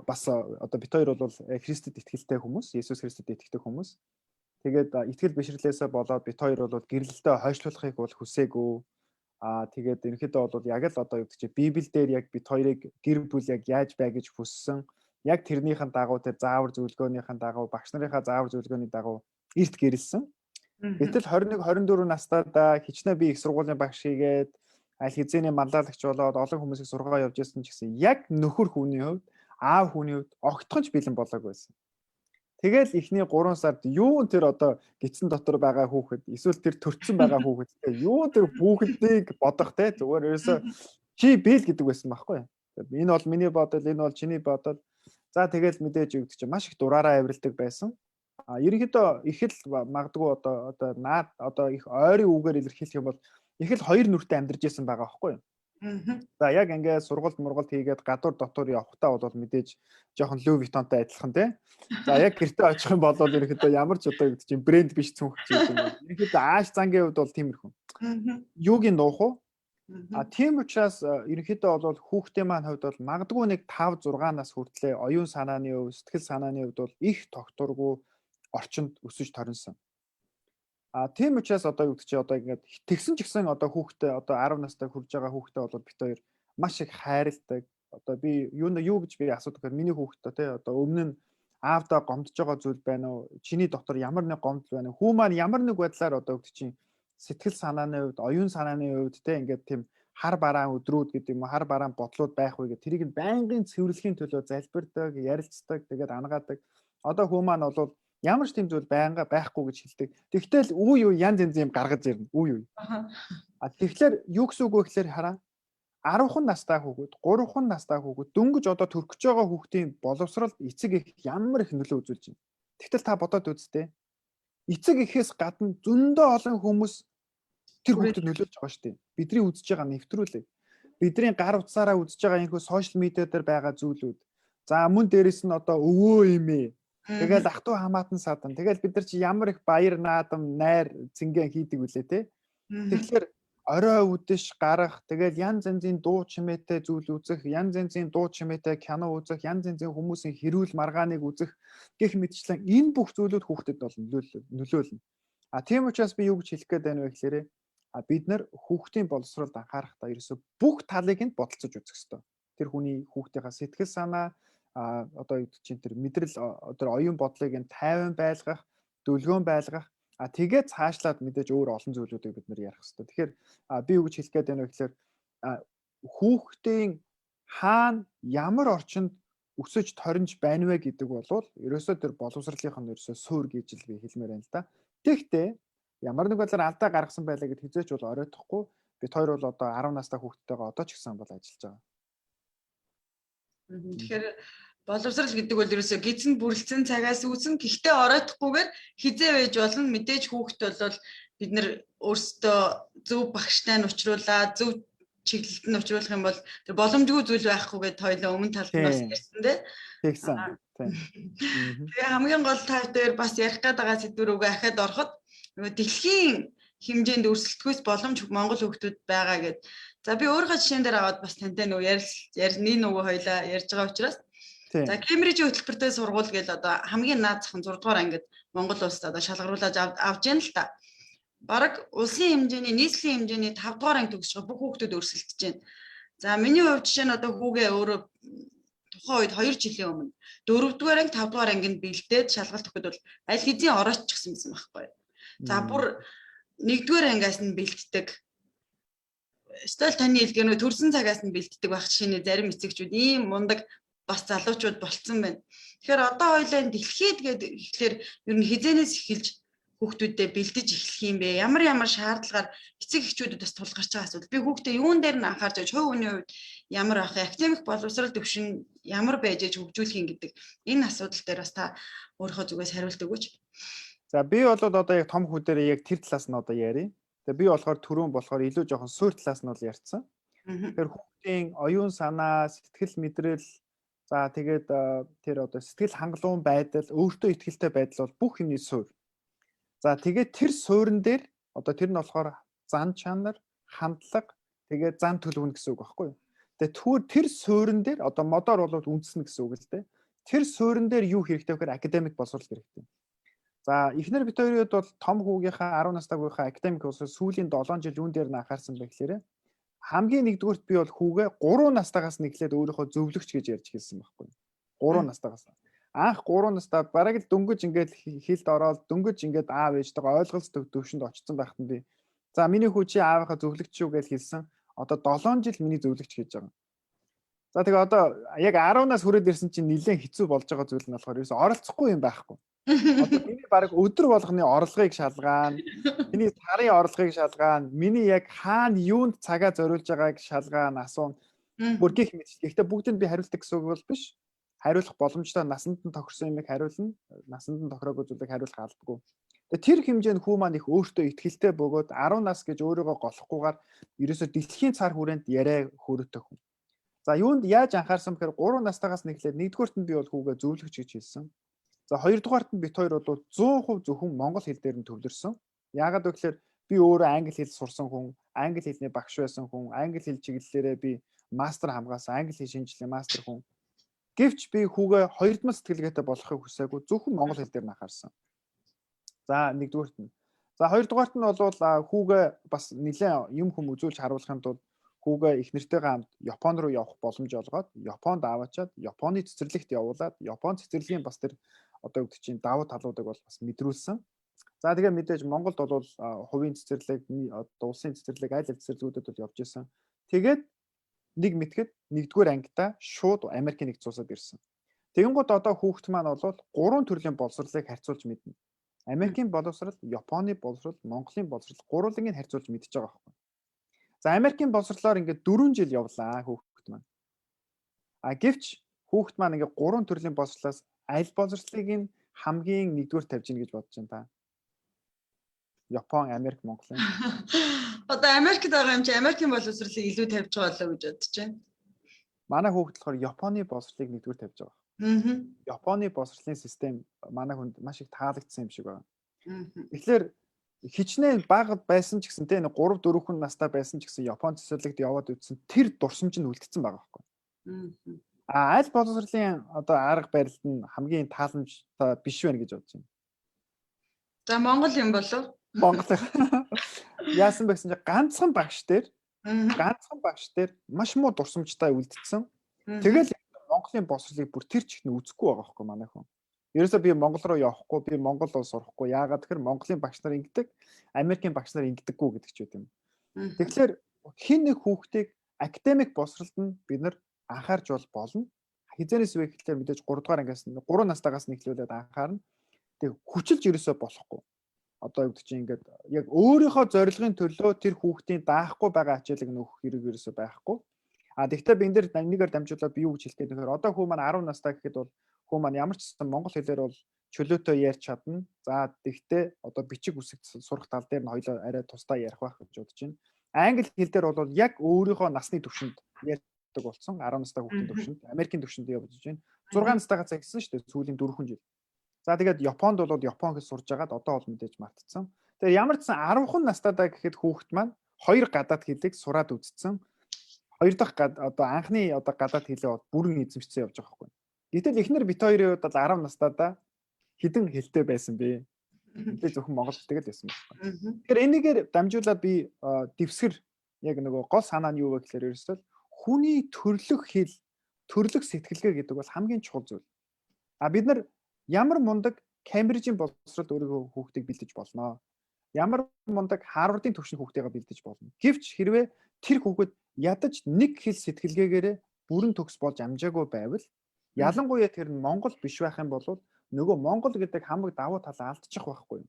бас одоо бид хоёр бол Христэд итгэлтэй хүмүүс, Есүс Христэд итгэдэг хүмүүс. Тэгээд итгэл бишрлээсээ болоод бид хоёр бол гэрлэлтээ хойшлуулахыг бол хүсээгүй. Тэгээд ерөнхийдөө бол яг л одоо юу гэдэг чи Библи дээр яг бид хоёрыг гэр бүл яг яаж бай гэж хүссэн. Яг тэрнийхэн дагуу, тэр заавар зөвлөгөөнийхэн дагуу, багш нарынхаа заавар зөвлөгөөний дагуу эрт гэрлэсэн. Гэтэл 21 24 настай да хичнээн би их сургуулийн багш хийгээд, аль хэзээний манлайлагч болоод олон хүмүүсийг сургаа явж байсан ч гэсэн яг нөхөр хүний хувьд, аав хүний хувьд огтхон ч бэлэн болоогүй байсан. Тэгэл эхний 3 сард юу тэр одоо гидсэн дотор байгаа хүүхэд эсвэл тэр төрчихсөн байгаа хүүхэд те, юу тэр хүүхэдийг бодох те, зүгээр ерөөсөө чи бэл гэдэг байсан байхгүй. Энэ бол миний бодол, энэ бол чиний бодол. За, тэгэл мэдээж юу гэдэг чинь маш их дураараа авиралдаг байсан. Ерөнхийдөө их л магадгүй одоо наад одоо их ойрын үгээр илэрхийлэх юм бол их л хоёр нүртэй амьдарч исэн байгаа байхгүй юу? За, яг ингээд сургалт мургалт хийгээд гадуур дотор явхтаа бол мэдээж жоохон Louis Vuitton-тай адилхан тий. За, яг гэртээ очих юм бол ерөнхийдөө ямар ч одоо гэдэг чинь брэнд биш цүнх ч юм. Ерөнхийдөө ааш зангийн хувьд бол тиймэрхүү. Юугийн нуух уу? Тийм учраас ерөнхийдөө бол хүүхдийн маань хувьд бол магадгүй нэг 5 6 нас хүртлээр оюун санааны хувьд, сэтгэл санааны хувьд бол их тогтворгүй орчинд өсөж торинсон. Тийм учраас одоо юу гэдэг чи одоо ингээд тэгсэн ч гэсэн одоо хүүхдээ, одоо 10 настай хүрж байгаа хүүхдээ бол бид хоёр маш их хайрладаг. Одоо би юу юу гэж би асуудаг гэхээр миний хүүхдээ те, одоо өмнө нь аавдаа гомдож байгаа зүйл байна уу? Чиний дотор ямар нэг гомдол байна уу? Хүү маань ямар нэг байдлаар одоо гэдэг чинь сэтгэл санааны хувьд, оюун санааны хувьд те, ингээд тийм хар бараан өдрүүд гэдэг юм уу, хар бараан бодлууд байх вэ гэх тэрийг нь байнгын цэвэрлэхийн төлөө залбирдаг, ярилцдаг, тэгээд ангаадаг. Одоо хүү маань бол ямар ч тийм зүйл байнга байхгүй гэж хэлдэг. Тэгтэл үе үе янз янз юм гаргаж ирнэ. Үе үе. Тэгэхээр юу гэсэн үг вэ гэхээр хараа, 10 настай хүүхэд, 3 настай хүүхэд, дөнгөж одоо төрөх гэж байгаа хүүхдийн боловсролд эцэг эх ямар их нөлөө үзүүлж байна. Тэгтэл та бодоод үзтээ. Эцэг эхээс гадна зөндөө олон хүмүүс тэр хүүхдэд нөлөөлж байгаа шүү дээ. Бидний үзэж байгаа нэвтрүүлэг, бидний гар утсаараа үзэж байгаа энэхүү social media дээр байгаа зүйлүүд. За, мөн дээрэс нь одоо өвөө эмээ. Тэгэл ах トゥ хамаатан садан. Тэгэл бид нар чи ямар их баяр наадам, найр цэнген хийдэг үлээ те. Тэгэхээр орой үдэш гарах, тэгэл янз янзын дуу чимээтэй зүйл үзэх, янз янзын дуу чимээтэй кино үзэх, янз янзын хүмүүсийн хэрүүл маргааныг үзэх гэх мэтчлэн энэ бүх зүйлүүд хүүхдэд бол нөлөөлнө. Тийм учраас би юу гэж хэлэх гээд байна вэ гэхээр бид нар хүүхдийн боловсролд анхаарахдаа ерөөсө бүх талыг нь бодолцож үзэх ёстой. Тэр хүний хүүхдийнхаа сэтгэл санаа, одоо юу гэдэг чинь тэр мэдрэл, одоо оюун бодлыг нь тайван байлгах, дүлгөөн байлгах, тэгээд цаашлаад мэдээж өөр олон зүйлүүдийг бид нар ярих хэрэгтэй. Тэгэхээр би юу гэж хэлэх гээд байна вэ гэхээр хүүхдийн хаана ямар орчинд өсөж торинж байна вэ гэдэг бол ерөөсөө тэр боловсролынх нь ерөөсөө суур гэж л би хэлмээр байна л да. Тэгэхдээ ямар нэг байдлаар алдаа гаргасан байлаа гэд хэзээ ч бол оройтохгүй. Бид хоёр бол одоо 10 настай хүүхдтэйгээ одоо ч гэсэн бол ажиллаж байгаа. Тэгэхээр боловсрал гэдэг бол ерөөсөө гидсэн бүрэлдсэн цагаас үүсэн. Гэхдээ оройтохгүйгээр хизээ байж болно. Мэдээж хүүхэд бол бид нар өөрсдөө зөв багштай нь учруулаад, зөв чиглэлд нь учруулах юм бол тэр боломжгүй зүйл байхгүй гэдээ хоёлаа өмнө талд нь бас ярьсан тий. Тэгсэн. Тийм. Тэгээ хамгийн гол та дээр бас ярих гээд байгаа сэдв рүүгээ ахаад ороход нөгөө дэлхийн хэмжээнд өрсөлдөхөөс боломж Монгол хүүхдүүд байгаа гэд. За, би өөрийнхөө жишээн дээр аваад бас тантай нөгөө ярь нөгөө хоёлаа ярьж байгаа учраас. За, Кембрижийн хөтөлбөртэй сургууль гэл одоо хамгийн наад зах нь 6 дугаар ангид Монгол улсад одоо шалгаруулаад авж яана л та. Бараг улсын хэмжээний, нийслэлийн хэмжээний 5 дугаар анги төгсөж байгаа бүх хүүхдүүд өрсөлдөж байна. За, миний хувьд жишээ нь одоо хүүгээ өөрөө тухайн үед 2 жилийн өмнө 4 дугаар анги, 5 дугаар ангинд бэлдээд шалгалт өгөхөд бол аль хэзээ орооччихсан байсан байхгүй. За бүр нэгдүгээр ангиас нь бэлддэг. Стол таны хэлдгээр нөө төрсэн цагаас нь бэлддэг байх жишээний зарим эцэгчүүд ийм мундаг бас залуучууд болцсон байна. Тэгэхээр одоо хоёлаа дэлхийд гээд ихлээр ер нь хизэнээс эхэлж хүүхдүүдэд бэлдэж эхлэх юм бэ? Ямар ямар шаардлагаар эцэг эхчүүдэд бас тулгарч байгаа асуудал. Би хүүхдээ юун дээр нь анхаарч байж, хувь хүний хувьд ямар байх, академик боловсрол төвшин ямар байж аж хөгжүүлэх юм гэдэг энэ асуудал дээр бас та өөрийнхөө зүгээс хариулт өгөөч. За би болоод одоо яг том хүү дээр яг тэр талаас нь одоо ярья. Тэгээ би болохоор түрүүн болохоор илүү жоохон суур талаас нь бол ярьсан. Тэгэхээр хүүхдийн оюун санаа, сэтгэл мэдрэл, за тэгээд тэр одоо сэтгэл хангалуун байдал, өөртөө ихтэй байдал бол бүх юмны суурь. За тэгээд тэр суурин дээр одоо тэр нь болохоор зан чанар, хандлага, тэгээд зан төлөвнө гэсэн үг байхгүй юу? Тэгээд тэр суурин дээр одоо модоор бол үндэснэ гэсэн үг л дээ. Тэр суурин дээр юу хэрэгтэй вэ гэхээр академик боловсрол хэрэгтэй. За эхнэр бит хоёрын хувьд бол том хүүгийнхаа 10 настай хүүгийнхаа академик боловсрол сүүлийн 7 жил юун дээр нь анхаарсан бэ гэхээр хамгийн нэгдүгüрт би бол хүүгээ 3 настайгаас нь эхлээд өөрийнхөө зөвлөгч гэж ярьж хэлсэн байхгүй. 3 настайгаас. Анх 3 настай бараг л дөнгөж ингээд хилд ороод дөнгөж ингээд аав ээжтэйгээ ойлголцдог төвшөнд очсон байхад нь би за миний хүү чи аавынхаа зөвлөгч шүү гэж хэлсэн. Одоо 7 жил миний зөвлөгч хийж байгаа. За тэгээ одоо яг 10-наас хүрээд ирсэн чинь нэлээд хэцүү болж байгаа зүйл нь болохоор ерөөсө оролцохгүй юм байхгүй. Одоо миний баг өдөр болгоны орлогыг шалгаана. Миний сарын орлогыг шалгаана. Миний яг хаана юунд цагаа зориулж байгааг шалгаана, асууна. Бүр гих мэт. Гэхдээ бүгдэнд би хариулдаг гэсэн үг бол биш. Хариулах боломжтой насанд нь тохирсон юмыг хариулна. Насанд нь тохироогүй зүйлийг хариулах албагүй. Тэгээ тэр хэмжээнд хүү маань их өөртөө ихтэй бөгөөд 10 нас гэж өөрийгөө голохгүйгээр ерөөсө дэлхийн цар хүрээнд яриа хөрөтөх хүн. За юунд яаж анхаарсан бэхээр 3 настайгаас нэхлээд нэгдүгüрт нь би бол хүүгээ зөвлөгч гэж хэлсэн. За хоёрдугаарт нь бит хоёр бол 100% зөвхөн монгол хэл дээр нь төвлөрсөн. Яагаад вэ гэхээр би өөрөө англи хэл сурсан хүн, англи хэлний багш байсан хүн, англи хэл чиглэлээрээ би мастер хамгаалсан, англи хэл шинжилгээ мастер хүн. Гэвч би хүүгээ хоёрдмал сэтгэлгээтэй болохыг хүсээгүй, зөвхөн монгол хэл дээр нь анхаарсан. За нэгдүгüрт нь. За хоёрдугаарт нь бол хүүгээ бас нэлээд юм хүм үзүүлж харуулахын тулд хүүгээ их нэртэйгээ хамт Япон руу явах боломж олгоод Японд аваачаад Японы цэцэрлэгт явуулаад Япон цэцэрлэгийн бас тэр одоо гэдэг чинь давуу талуудыг бол бас мэдрүүлсэн. За тэгээ мэдээж Монголд бол хувийн цэцэрлэг, одоо улсын цэцэрлэг, аль аль цэцэрлэгүүдэд бол явж исэн. Тэгээд нэг мэтгэд нэгдүгээр ангидаа шууд Америкийн нэгдсэн улсад ирсэн. Тэгэнгүүт одоо хүүхд маань бол гурван төрлийн боловсролыг харьцуулж мэднэ. Америкийн боловсрол, Японы боловсрол, Монголын боловсрол гурваныг нь харьцуулж мэдж байгаа байхгүй. За Америкийн боловсролоор ингээд 4 жил явлаа хүүхд маань. А гэвч хүүхд маань ингээд гурван төрлийн боловсролоос аль боловсролыг нь хамгийн нэгдүгээр тавьж гин гэж бодож байна та? Япон, Америк, Монголын. Одоо Америкт байгаа юм чи Америкийн боловсролыг илүү тавьж байгаа болоо гэж бодож байна. Манай хүүхд болохоор Японы боловсролыг нэгдүгээр тавьж байгаа. Японы боловсролын систем манай хүнд маш их таалагдсан юм шиг байна. Тэгэхээр хичнээн бага байсан ч гэсэн те 3 4 настай байсан ч гэсэн Япон цэцэрлэгт яваад үтсэн тэр дурсамж нь үлдсэн байгаа байхгүй. А аль боловсролын одоо арга барилд нь хамгийн тааламжтай биш байна гэж бодож байна. За Монгол юм болов? Монгол. Яасан бэ гэсэн чинь ганцхан багш дээр маш муу дурсамжтай үлдсэн. Тэгэл Монголын боловсролыг бүр тэр чигт нь үзэхгүй байгаа байхгүй манай хүн. Ерөөсөө би Монгол руу явахгүй, би Монгол улс сурахгүй. Яагаад тэгэхээр Монголын багш нар ингэдэг, Америкийн багш нар ингэдэггүй гэдэг ч үт юм. Тэгэхээр хин нэг хүүхдийг академик боловсролд нь бид нар анхаарч бол болно. Хизэнээс вэ гэхлээр мэдээж 3 дугаар ангиас 3 настайгаас нь эхлүүлээд анхаарна. Тэг хүчилж ерөөсөө болохгүй. Одоо юу гэдэг чинь ингээд яг өөрийнхөө зорилгын төлөө тэр хүүхдийн даахгүй байгаа ачаалыг нөхөх хэрэг ерөөсөө байхгүй. А тэгвэл би энэ дээр нэгээр дамжуулаад би юу гэж хэлэх гээд нөхөр одоо хүү маань 10 настай гэхэд бол хүү маань ямар ч гэсэн монгол хэлээр бол чөлөөтэй ярьж чадна. За тэгтээ одоо бичиг үсэг сурах тал дээр нь хоёлоо арай тусдаа ярих байх гэж бодож байна. Англи хэл дээр бол яг өөрийнхөө насны түвшинд ярьдаг болсон. 10 настай хүүхдийн түвшинд, Америкийн түвшинд явж байна. 6 настайгаа цагсан шүү дээ. Сүүлийн 4 жил. За тэгээд Японд бол Япон хэл сурж агаад одоо бол мэдээж мартцсан. Тэгээд ямар ч сан 10 настайдаа гэхэд хүүхэд маань хоёр гадаад хэлийг сураад үзсэн. Хоёр дахь одоо анхны одоо гадаад хэлээ бүрэн эзэмшсэн явж байгаа байхгүй. Гэтэл эхнэр бит хоёрын хувьд бол 10 настайдаа хідэн хэлтэй байсан бэ? Мэдээ зөвхөн монгол хэлтэй л байсан байхгүй. Тэгэхээр энийгээр дамжуулаад би дэвсгэр яг нөгөө гол санаа нь юу вэ гэхээр ерөөсөө хүний төрлөх хэл, төрлөх сэтгэлгээ гэдэг бол хамгийн чухал зүйл. А бид нар ямар мундаг Кембрижийн боловсролд өөрийгөө хүүхдийг бэлдэж болно. Ямар мундаг Харвардын төвшин хүүхдийгээ бэлдэж болно. Гэвч хэрвээ тэр хүүхэд ядаж нэг хэл сэтгэлгээгээрээ бүрэн төгс болж амжаагүй байвал, ялангуяа тэр нь Монгол биш байх юм бол нөгөө Монгол гэдэг хамаг давуу талаа алдчих байхгүй юу?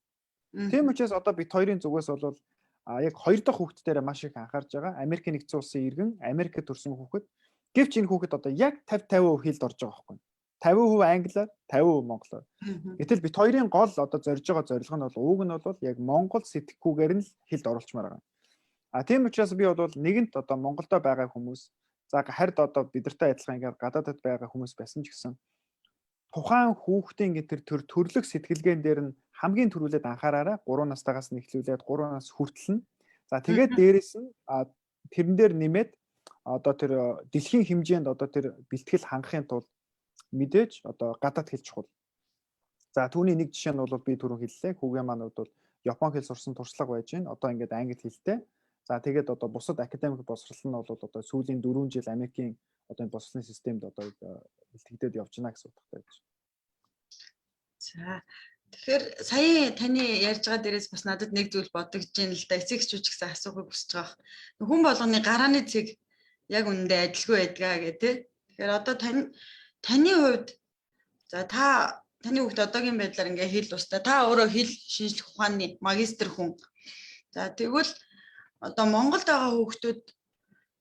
Тийм учраас одоо бид хоёрын зүгээс бол яг хоёр дахь хүүхэд дээр маш их анхаарч байгаа. Америкийн нэгдсэн улсын иргэн, Америкт төрсэн хүүхэд. Гэвч энэ хүүхэд одоо яг 50 50% хэлд орж байгаа байхгүй юу? 50% англиар, 50% монголоор. Гэтэл бид хоёрын гол одоо зорж байгаа зорилго нь бол ууг нь бол яг монгол сэтгэхүйгээр нь л хэлд оруулчмаар байгаа. А тийм учраас би бол нэгэнт одоо Монголдо байгаа хүмүүс, за харьд одоо бидэртэй адилхан ингээд гадаадд байгаа хүмүүс байсан ч гэсэн тухайн хүүхдийн ингээд тэр төрлөх сэтгэлгээн дээр нь хамгийн түрүүлээд анхаараарай. 3 настайгаас нь эхлүүлээд 3 нас хүртэл нь. За, тэгээд дээрэс нь тэрэн дээр нэмээд одоо тэр дэлхийн хэмжээнд одоо тэр бэлтгэл хангахын тулд мэдээж одоо гадаад хэл чухал. За, түүний нэг жишээ нь бол би түрүү хэллээ. Хүүгээ маань бол япон хэл сурсан туршлага байж байна. Одоо ингээд англи хэлтэй. За, тэгээд одоо бусад академик боловсрол нь бол одоо сүүлийн 4 жил Америкийн одоо энэ боловсролын системд одоо бэлтгэгдээд явж байна гэсэн утгатай байж. За, тэгэхээр сая таны ярьж байгаа дээрээс бас надад нэг зүйл бодогдож байна л да. Эцэг эхчүүд ч гэсэн асуухыг хүсэж байгаа. Хүн болгоны гарааны цэг яг үнэндээ адилгүй байдгаа гэх тээ. Тэгэхээр одоо таны хувьд, за, та таны хүүхд одоогийн байдлаар ингээ хэл тустай. Та өөрөө хэл шинжлэх ухааны магистр хүн. За, тэгвэл одоо Монголд байгаа хүүхдүүд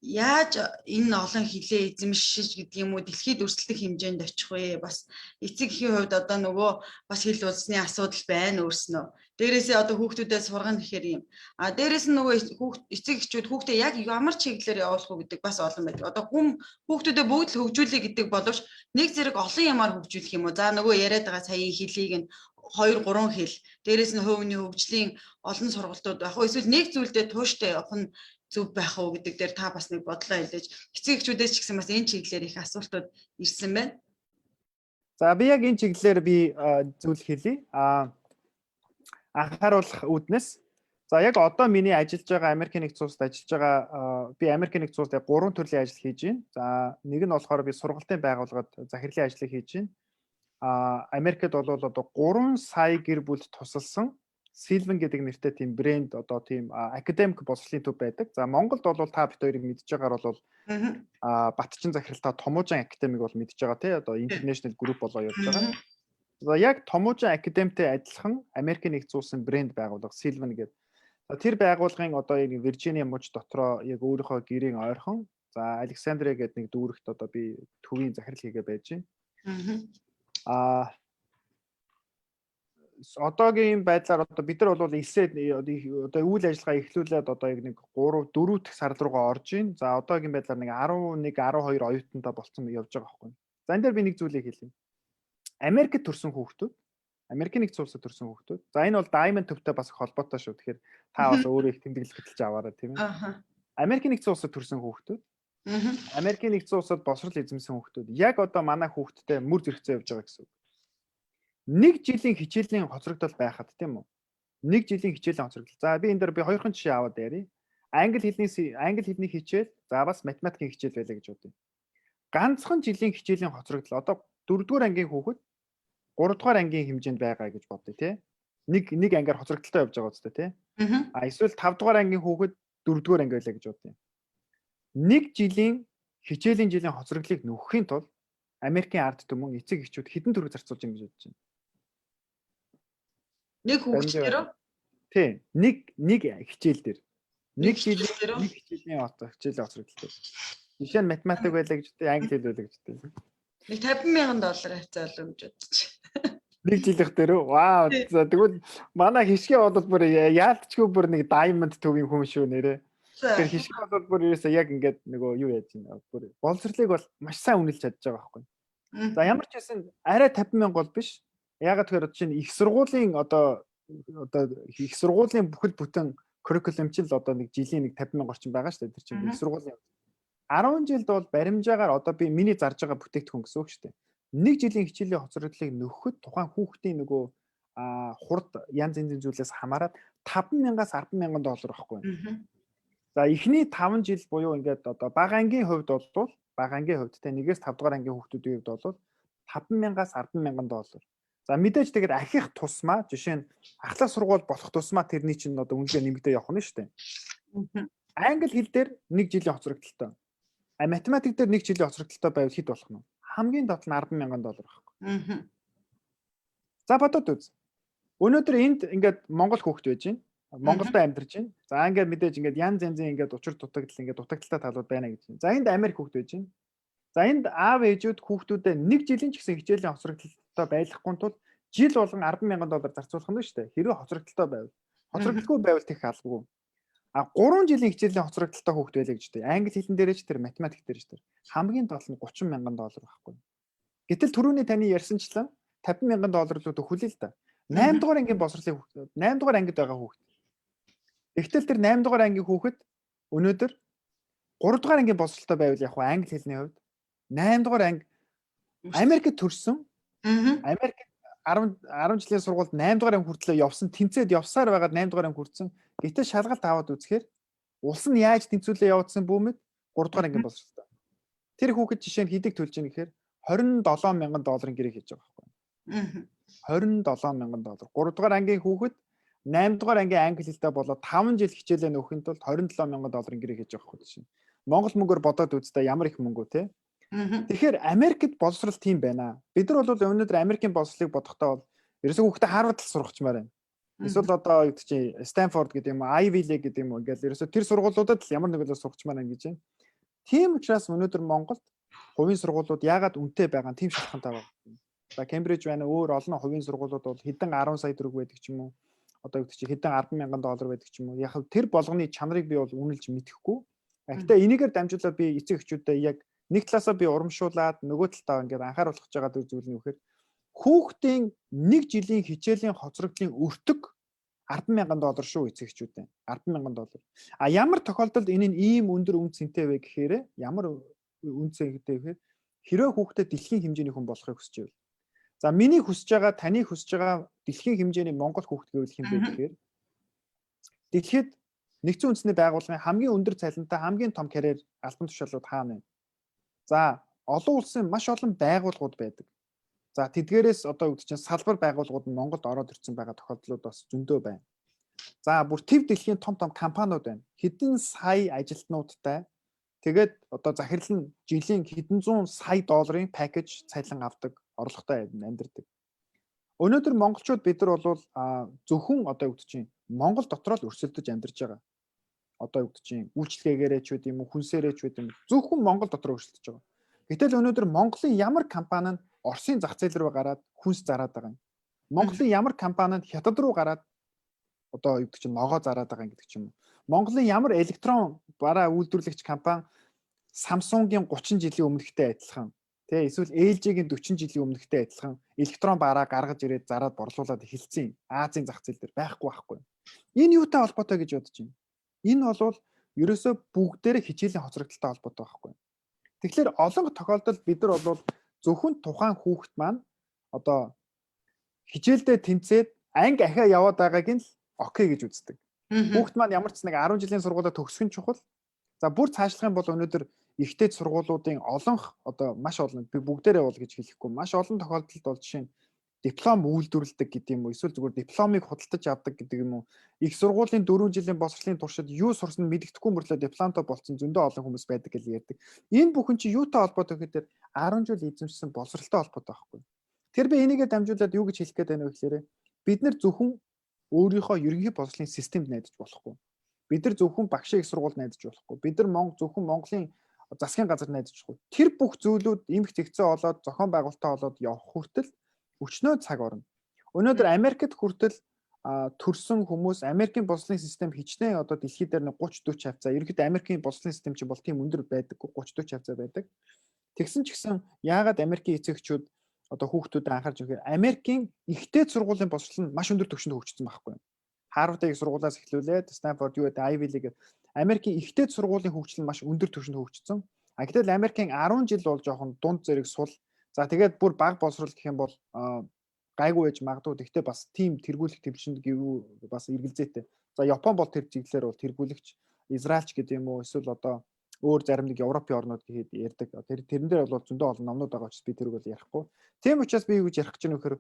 яаж энэ олон хилээ эзэмшиж гэдэг юм уу, дэлхийд өрсөлдөх хэмжээнд очих вэ? Бас эцэг эхийн хувьд одоо нөгөө бас хэл улсны асуудал байна өөрснөө. Дээрээсээ одоо хүүхдүүдэд сургана гэхээр юм. А дээрээс нь нөгөө хүүхд эцэг эхчүүд хүүхдээ яг ямар чиглэлээр явуулах уу гэдэг бас олон байдаг. Одоо хүм хүүхдүүдэд бүгд л хөгжүүлэе гэдэг боловч нэг зэрэг олон юмар хөгжүүлэх юм уу? За, нөгөө яриад байгаа саяын хэлийг нь 2 3 хэл. Дээрээс нь хувийн хөгжлийн олон сургалтууд байх уу? Эсвэл нэг зүйлдээ тууштай явах нь зөв байх уу гэдэг дээр та бас нэг бодлоо хэлээж, эцэг эхчүүдээс ч гэсэн бас энэ чиглэлээр их асуултууд ирсэн байна. За, би яг энэ чиглэлээр би зүйл хэлье. Анхааруулах үүднээс, за, яг одоо миний ажиллаж байгаа Америкийн нэгдсэн улсад ажиллаж байгаа, би Америкийн нэгдсэн улсад яг гурван төрлийн ажил хийж байна. За, нэг нь болохоор би сургалтын байгууллагад захирлын ажлыг хийж байна. Америкт бол одоо 3 сая гэр бүлд тусалсан Sylvan гэдэг нэртэй тийм брэнд, одоо тийм академик боловсролын төв байдаг. За, Монголд бол та бид хоёрыг мэдж байгаагаар бол Батчин захиралтай Томуужин академик бол мэдж байгаа, тий, одоо international group болоо явж байгаа. За, яг Томуужин академитэй адилхан Америкийн нэгдсэн улсын брэнд байгууллага Sylvan гэдэг. За, тэр байгууллагын одоо яг Виржиниа муж дотроо яг өөрийнхөө гэрийн ойрхон, за, Александрия гэдэг нэг дүүрэгт одоо би төвийн захирал хийгээ байж байна. Одоогийн байдлаар одоо бид нар бол элсээд одоо үйл ажиллагаа эхлүүлээд одоо яг нэг 3 4 дахь сар руугаа орж байна. За, одоогийн байдлаар нэг 11 12 оюутантай болцсон явж байгаа байхгүй. За, энэ дээр би нэг зүйлийг хэлье. Америкт төрсэн хүүхдүүд, Америкийн нэгдсэн улсад төрсэн хүүхдүүд. За, энэ бол Diamond төвтэй бас холбоотой шүү. Тэгэхээр та бас өөрөө их тэмдэглэл хөтэлж аваарай, тийм ээ. Америкийн нэгдсэн улсад төрсэн хүүхдүүд, Америкийн нэгдсэн улсад боловсрол эзэмсэн хүүхдүүд яг одоо манай хүүхдтэй мөр зэрэгцээ явж байгаа гэсэн үг. Нэг жилийн хичээлийн хоцрогдол байхад, тийм үү? Нэг жилийн хичээлийн хоцрогдол. За, би энэ дээр би хоёрхан жишээ аваад ярья. Англи хэлний хичээл, за, бас математикийн хичээл байлаа гэж бодъё. Ганцхан жилийн хичээлийн хоцрогдол, одоо дөрөвдүгээр ангийн хүүхэд гуравдугаар ангийн хэмжээнд байгаа гэж бодъё, тий. Нэг ангиар хоцрогдолтой явж байгаа үстэй, тий. А эсвэл тавдугаар ангийн хүүхэд дөрөвдүгээр анги байлаа гэж бодъё. Нэг жилийн хичээлийн жилийн хоцрогдлыг нөхөхийн тулд Америкийн ард түмэн, эцэг эхчүүд хэдэн төгрөг зарцуулж байгаа гэж бодож байна? Нэг хүүхэд дээр үү? Тий. Нэг хичээл дээр. Нэг жилийн нэг хичээлийн одоо хичээлийн хоцрогдол дээр. Жишээ нь математик байлаа гэж бодъё, англи хэл байлаа гэж бодъё. Нэг 50 мянган доллар хавцаалаа гэж бодчих. Нэг жилийнх дээр үү? Вау. За, тэгвэл манай хишгээ бол бүр яалтчгүй бүр нэг diamond төвийн хүн шүү нэрээ. Тэгэхээр хишгэ бол бүр ерөөсөө яг ингээд нөгөө юу яаж байна. Бүр боловсролыг бол маш сайн үнэлж чадж байгаа байхгүй. За, ямар ч байсан арай 50 мянга бол биш. Яагаад тэгэхээр чинь их сургуулийн одоо их сургуулийн бүхэл бүтэн curriculum чинь л одоо нэг жилийн нэг 50 мянга орчим байгаа шүү дээ. Тэр чинь их сургуулийн 10 жилд бол баримжаагаар одоо би миний зарж байгаа бүтээгдэхүүн гэсэн үг шүү дээ. Нэг жилийн хичээлийн хоцрогдлыг нөхөхөд тухайн хүүхдийн нөгөө хурд, янз янзын зүйлээс хамаарат 5 мянгаас 10 мянган доллар байхгүй. За, эхний 5 жил буюу ингээд одоо бага ангийн хувьд бол, бага ангийн хувьд те, 1-ээс 5 дугаар ангийн хүүхдүүдийн хувьд бол 5 мянгаас 10 мянган доллар. За мэдээж тэгээд ахих тусмаа, жишээ нь ахлах сургууль болох тусмаа тэрний чинь одоо үнэлгээ нэмэгдээ явах нь шүү дээ. Англи хэл дээр 1 жилийн хоцрогдолтой. А математик дээр 1 жилийн хоцрогдолтой байвал хэд болох нь? Хамгийн доод нь 10,000 доллар байхгүй. За бодоод үз. Өнөөдөр энд ингээд Монгол хүүхэд байж байна. Монголд амьдарч байна. За ингээд мэдээж ингээд янз янзын ингээд учир дутагдал, ингээд дутагдaltaй талууд байна гэж байна. За энд Америк хүүхэд байж байна. За энд аав ээжүүд хүүхдүүдэд 1 жилийн ч гэсэн хичээлийн хоцрогдолтой байлгахгүй тул жил болгон 10,000 доллар зарцуулах нь шүү дээ. Хэрвээ хоцрогдолтой байвал. Хоцрогдолгүй байвал тех албагүй. А 3 жилийн хичээлийн хоцрогдолтой хүүхэд байлаа гэж үү. Англи хэлэн дээрээ ч тэр, математик дээр ч тэр хамгийн доод нь 30,000 доллар байхгүй. Гэтэл түрүүний таны ярьсанчлан 50,000 доллар руу төхүүлээ л да. 8 дугаар ангийн боловсролын хүүхэд, 8 дугаар ангид байгаа хүүхэд. Тэгтэл тэр 8 дугаар ангийн хүүхэд өнөөдөр 3 дугаар ангийн боловсролтой байвал яг англи хэлний хувьд 8 дугаар анги, Америкт төрсөн. Америкт 10 жилийн сургуульд 8 дугаар анги хүртлээр явсан, тэнцээд явсаар байгаад 8 дугаар анги хүртсэн. Гэтэл шалгалт аваад үзэхээр улс нь яаж тэнцвүүлээ явуулсан бүүмэд 3 дугаар ангийн боловсролтой. Тэр хүүхэд жишээ нь хэдийг төлж ийн гэхээр 27 мянган долларын гэрээ хийж байгаа байхгүй. 27 мянган доллар. 3 дугаар ангийн хүүхэд 8 дугаар ангийн англи хэлтэй болоод 5 жил хичээлээ нөхөхийн тулд 27 мянган долларын гэрээ хийж байгаа байхгүй жишээ. Монгол мөнгөөр бодоод үзтээ ямар их мөнгө те. Тэгэхээр Америкт боловсрал тийм байна. Бид нар бол өнөөдөр Америкийн боловсролыг бодохдоо бол ерөөсөө хүүхдээ Харвард л сургачмаар байна. Эсвэл одоо юу гэдэг чинь Стэнфорд гэдэг юм уу, Ivy League гэдэг юм уу, ингээл ерөөсөө тэр сургуулиудад л ямар нэг л сургачмаар байна гэж байна. Тийм учраас өнөөдөр Монголд хувийн сургуулиуд яагаад үнэтэй байгаа нь тийм шалтгаантай байна. За Кембриж байна, өөр олон хувийн сургуулиуд бол хэдэн 10 сая төгрөг байдаг ч юм уу. Одоо юу гэдэг чинь хэдэн 10 мянган доллар байдаг ч юм уу. Яг тэр болгоны чанарыг би бол үнэлж мэдэхгүй. Гэхдээ энийгээр дамжуулаад би эцэг эхчүүдэд яг нэг талаасаа би урамшуулад, нөгөө талдаа ингээд анхааруулах гэж байгаа зүйл нь юу гэхээр хүүхдийн нэг жилийн хичээлийн хоцрогдлын өртөг 10 мянган доллар шүү, эцэг эхчүүдээ. 10 мянган доллар. А ямар тохиолдолд энэ нь ийм өндөр үн цэнтэй вэ гэхээр, ямар үн цэнтэй гэхээр хэрвээ хүүхдэд дэлхийн хэмжээний хүн болохыг хүсэж байвал. За миний хүсэж байгаа, таны хүсэж байгаа дэлхийн хэмжээний монгол хүүхд гэвэл хэн бэ гэхээр дэлхийд нэгдсэн үндэсний байгууллагын хамгийн өндөр цалинтай, хамгийн том карьер албан тушаалууд хаана вэ? За олон улсын маш олон байгууллагууд байдаг. За тэдгээрээс одоо юу гэдэг чинь салбар байгууллагууд нь Монголд ороод ирсэн байгаа тохиолдлууд бас зөндөө байна. За бүр төв дэлхийн том том компаниуд байна. Хэдэн сая ажилтнуудтай. Тэгээд одоо захирал нь жилийн хэдэн зуун сая долларын package цалин авдаг, орлоготой амьдардаг. Өнөөдөр монголчууд бид нар бол зөвхөн одоо юу гэдэг чинь Монгол дотроо л өрсөлдөж амьдарч байгаа. Одоо юу гэдэг чинь үйлчлэгээгээрээ ч үгүй юм уу, хүнсээрээ ч үгүй юм. Зөвхөн Монгол дотор өрсөлдөж байгаа. Гэтэл өнөөдөр Монголын ямар компани нь Оросын зах зээл рүү гараад хүнс зараад байгаа юм? Монголын ямар компани нь Хятад руу гараад одоо юу гэдэг чинь ногоо зараад байгаа юм гэдэг ч юм уу? Монголын ямар электрон бараа үйлдвэрлэгч компани Samsung-ийн 30 жилийн өмнөхтэй адилхан тэ эсвэл LG-гийн 40 жилийн өмнөхтэй адилхан электрон бараа гаргаж ирээд зараад борлуулад эхэлсэн Азийн зах зээл дээр байхгүй байхгүй. Энэ юутай холбоотой гэж бодож байна? Энэ бол ерөөсөө бүгдээрээ хичээлийн хоцрогдолтой холбоотой байхгүй. Тэгэхээр олон тохиолдолд бид нар бол зөвхөн тухайн хүүхэд маань одоо хичээлдээ тэнцээд анги ахиа яваад байгааг нь л okay гэж үздэг. Хүүхэд маань ямар ч нэг 10 жилийн сургуулаа төгсөх нь чухал. За бүр цаашлах юм бол өнөөдөр их дээд сургуулиудын олонх, одоо маш олон, би бүгдээрээ бол гэж хэлэхгүй, маш олон тохиолдолд бол жишээ нь диплом үйлдвэрлэдэг гэдэг юм уу, эсвэл зүгээр дипломыг худалдаж авдаг гэдэг юм уу, их сургуулийн 4 жилийн боловсролын туршид юу сурсан мэддэхгүй мөрлөө дипломтой болцсон зөндөө олон хүмүүс байдаг гэж ярьдаг. Энэ бүхэн чи юутай холбоотой гэхээр 10 жил эзэмшсэн боловсролтой холбоотой байхгүй. Тэр би энийгээ дамжуулаад юу гэж хэлэх гээд байна вэ гэхээр бид нар зөвхөн өөрийнхөө ерөнхий боловсролын системд найдаж болохгүй. Бид нар зөвхөн багшийн их сургуульд найдаж болохгүй. Бид нар зөвхөн Монголын засгийн газар найдаж болохгүй. Тэр бүх зүйлүүд эмх зэгцээ олоод, зохион байгуулалтаа олоод явах хүртэл өчнөө цаг орно. Өнөөдөр Америкт хүртэл төрсэн хүмүүс Америкийн боловсролын систем хичнээн одоо дэлхий дээр нэг 30 40 хавцаа, ерөнхийдөө Америкийн боловсролын систем чинь бол тийм өндөр байдаггүй, 30 40 хавцаа байдаг. Тэгсэн ч гэсэн яагаад Америкийн эцэг эхчүүд одоо хүүхдүүдэд анхаарч өгөхээр Америкийн их дээд сургуулийн боловсрол нь маш өндөр түвшинд хөгжсөн байхгүй юу? Харвардын их сургуулиас эхлүүлээд Stanford, юу гэдэг, Ivy League, Америкийн их дээд сургуулийн хөгжил нь маш өндөр түвшинд хөгжсөн. А гэтэл Америкийн 10 жил бол жоохон дунд зэрэг сул. За тэгээд бүр бага боловсрол гэх юм бол гайгүй байж магадгүй. Гэхдээ бас тийм тэргүүлэх төвшөнд гэвүү бас эргэлзээтэй. За Япон бол тэр чиглэлээр бол тэргүүлэгч, Израильч гэдэг юм уу, эсвэл одоо өөр зарим нэг Европын орнууд гэхэд ярьдаг. Тэрэн дээр бол зөндөө олон номнууд байгаа учраас би тэрийг бол ярихгүй. Тийм учраас би юу гэж ярих гэж байна вэ гэхээр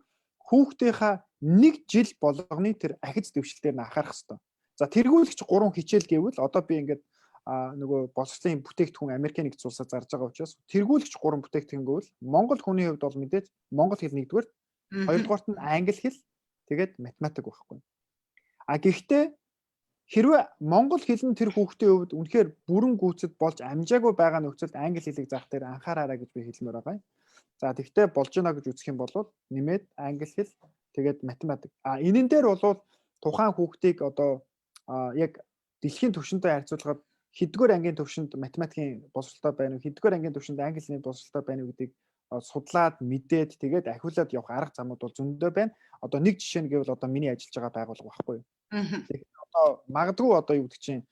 Хүүхдийнхаа нэг жил болгоны тэр ахиц дэвшил дээр нь анхаарах хэрэгтэй. За, тэргүүлэгч 3 хичээл гэвэл одоо би ингээд нөгөө боловсролын бүтээгдэхүүн Америкийн нэгдсэн улсаар зарж байгаа учраас тэргүүлэгч 3 бүтээгдэхүүн гэвэл Монгол хүний хувьд бол мэдээж монгол хэл нэгдүгээр, хоёрдугаарт нь англи хэл, тэгээд математик байхгүй. А гэхдээ хэрвээ монгол хэл нь тэр хүүхдийн хувьд үнэхээр бүрэн гүйцэд болж амжаагүй байгаа нөхцөлд англи хэлийг заах дээр анхаараарай гэж би хэлмээр байгаа юм. За, тэгвэл болж гинэ гэж үзэх юм бол нэмээд англи хэл, тэгээд математик. А энэн дээр бол тухайн хүүхдийг одоо яг дэлхийн түвшинтэй харьцуулахад хэддүгээр ангийн түвшинд математикийн боловсролтой байна уу, хэддүгээр ангийн түвшинд англи хэлний боловсролтой байна уу гэдгийг судлаад, мэдээд, тэгээд ахиулаад явах арга замууд бол зөндөө байна. Одоо нэг жишээ нь гэвэл одоо миний ажиллаж байгаа байгууллага байхгүй юу. Тэгэхээр одоо магадгүй одоо юу гэдэг чинь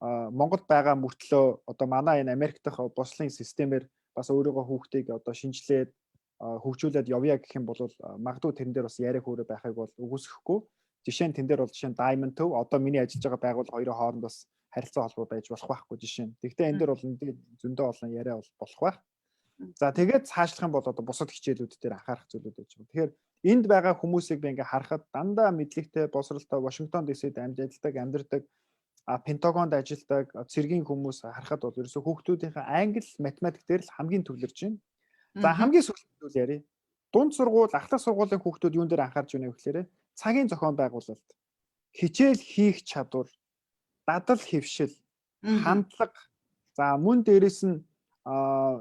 Монголд байгаа мөртлөө одоо манай энэ Америк дахь боловсролын системээр бас өөрийгөө хүүхдийг одоо шинжилээд, хөгжүүлээд явъя гэх юм бол магадгүй тэрэн дээр бас яриа хөөрэ байхыг бол үгүйсгэхгүй. Жишээ нь тэн дээр бол жишээ нь Diamond Төв, одоо миний ажиллаж байгаа байгууллага хоёрын хооронд бас харилцаа холбоо байж болох байхгүй жишээ нь. Гэхдээ энэ дээр бол зөндөө олон яриа бол болох байх. За, тэгээд цаашлах юм бол одоо бусад хичээлүүд дээр анхаарах зүйлүүд байж байгаа. Тэгэхээр энд байгаа хүмүүсийг би ингээ харахад дандаа мэдлэгтэй, боловсролтой, Вашингтон DC-д амьдардаг, амьдардаг, Пентагонд ажилладаг цэргийн хүмүүс харахад бол ерөөсөө хүүхдүүдийнхээ англи, математик дээр л хамгийн төвлөрж байна. За, хамгийн сүүлийн зүйл ярив. Дунд сургууль, ахлах сургуулийн хүүхдүүд юун дээр анхаарч байна вэ гэхээр цагийн зохион байгуулалт, хичээл хийх чадвар, дадал хэвшил, хандлага, за мөн дээрэс нь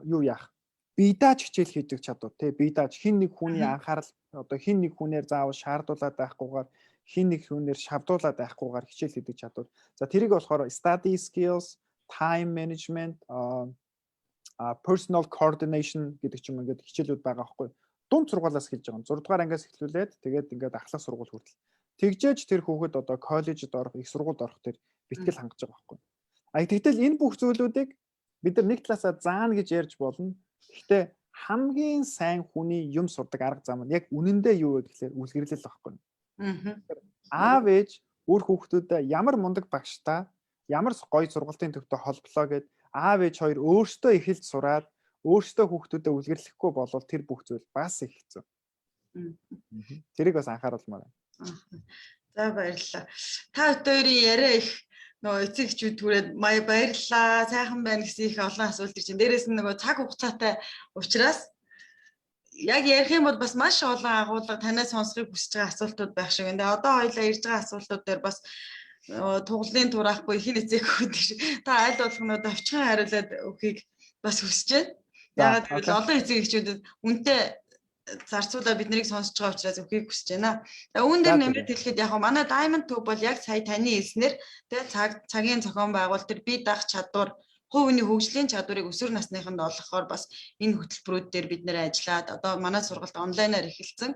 юу яах, бие дааж хичээл хийдэг чадвар, тий, бие дааж хэн нэг хүний анхаарал, одоо хэн нэг хүнээр заавал шаардуулаад байхгүйгээр, хэн нэг хүнээр шавдуулаад байхгүйгээр хичээл хийдэг чадвар. За, тэрийг болохоор study skills, time management, personal coordination гэдэг ч юм, ингээд хичээлүүд байгаа байхгүй. Дунд сургуулиас хэлж байгаа юм. 6 дугаар ангиас эхлүүлээд тэгээд ингээд ахлах сургууль хүртэл. Тэгжээж тэр хүүхэд одоо коллежид орох, их сургуульд орох тэр бэлтгэл хангаж байгаа байхгүй. А тэгтэл энэ бүх зүйлүүдийг бид нар нэг талаасаа заана гэж ярьж болно. Гэхдээ хамгийн сайн хүний юм сурдаг арга зам нь яг үнэндээ юу вэ гэхлээр үлгэрлэл байхгүй. Аав ээж үр хүүхдүүдэд ямар мундаг багштай, ямар гоё сургалтын төвтэй холболоо гэд аав ээж хоёр өөрсдөө эхэлж сураад, өөрсдөө хүүхдүүдэд үлгэрлэхгүй болвол тэр бүх зүйл бас их хэцүү. Тэрийг бас анхааруулмаар байна. За, баярлалаа. Та хоёрын яриа их нөгөө эцэг эхчүүд түрээд мая баярлалаа, сайхан байна гэсэн их олон асуулт ирж байна. Дээрээс нь нөгөө цаг хугацаатай учраас яг ярих юм бол бас маш олон агуулга танаас сонсохыг хүсэж байгаа асуултууд байх шиг байна. Тэгээ одоо хоёлаа ирж байгаа асуултууд дээр бас туглын тураахгүй хин эцэг хүүд та аль болгоноо товчхон хариулаад өгөхийг бас хүсэж байна. Яагаад гэвэл олон эцэг эхчүүдэд үнэтэй зарцуулаа бид нарыг сонсож байгаа учраас өгөхийг хүсэж байна. За, үүн дээр нэмээд хэлэхэд яг манай Diamond Tube бол яг сая таны хэлснээр тэгээ цагийн зохион байгуулалт, тэр бие даах чадвар, хувь хүний хөгжлийн чадварыг өсвөр насныханд олгохоор бас энэ хөтөлбөрүүд дээр бид нэр ажиллаад, одоо манай сургалт онлайнаар эхэлсэн.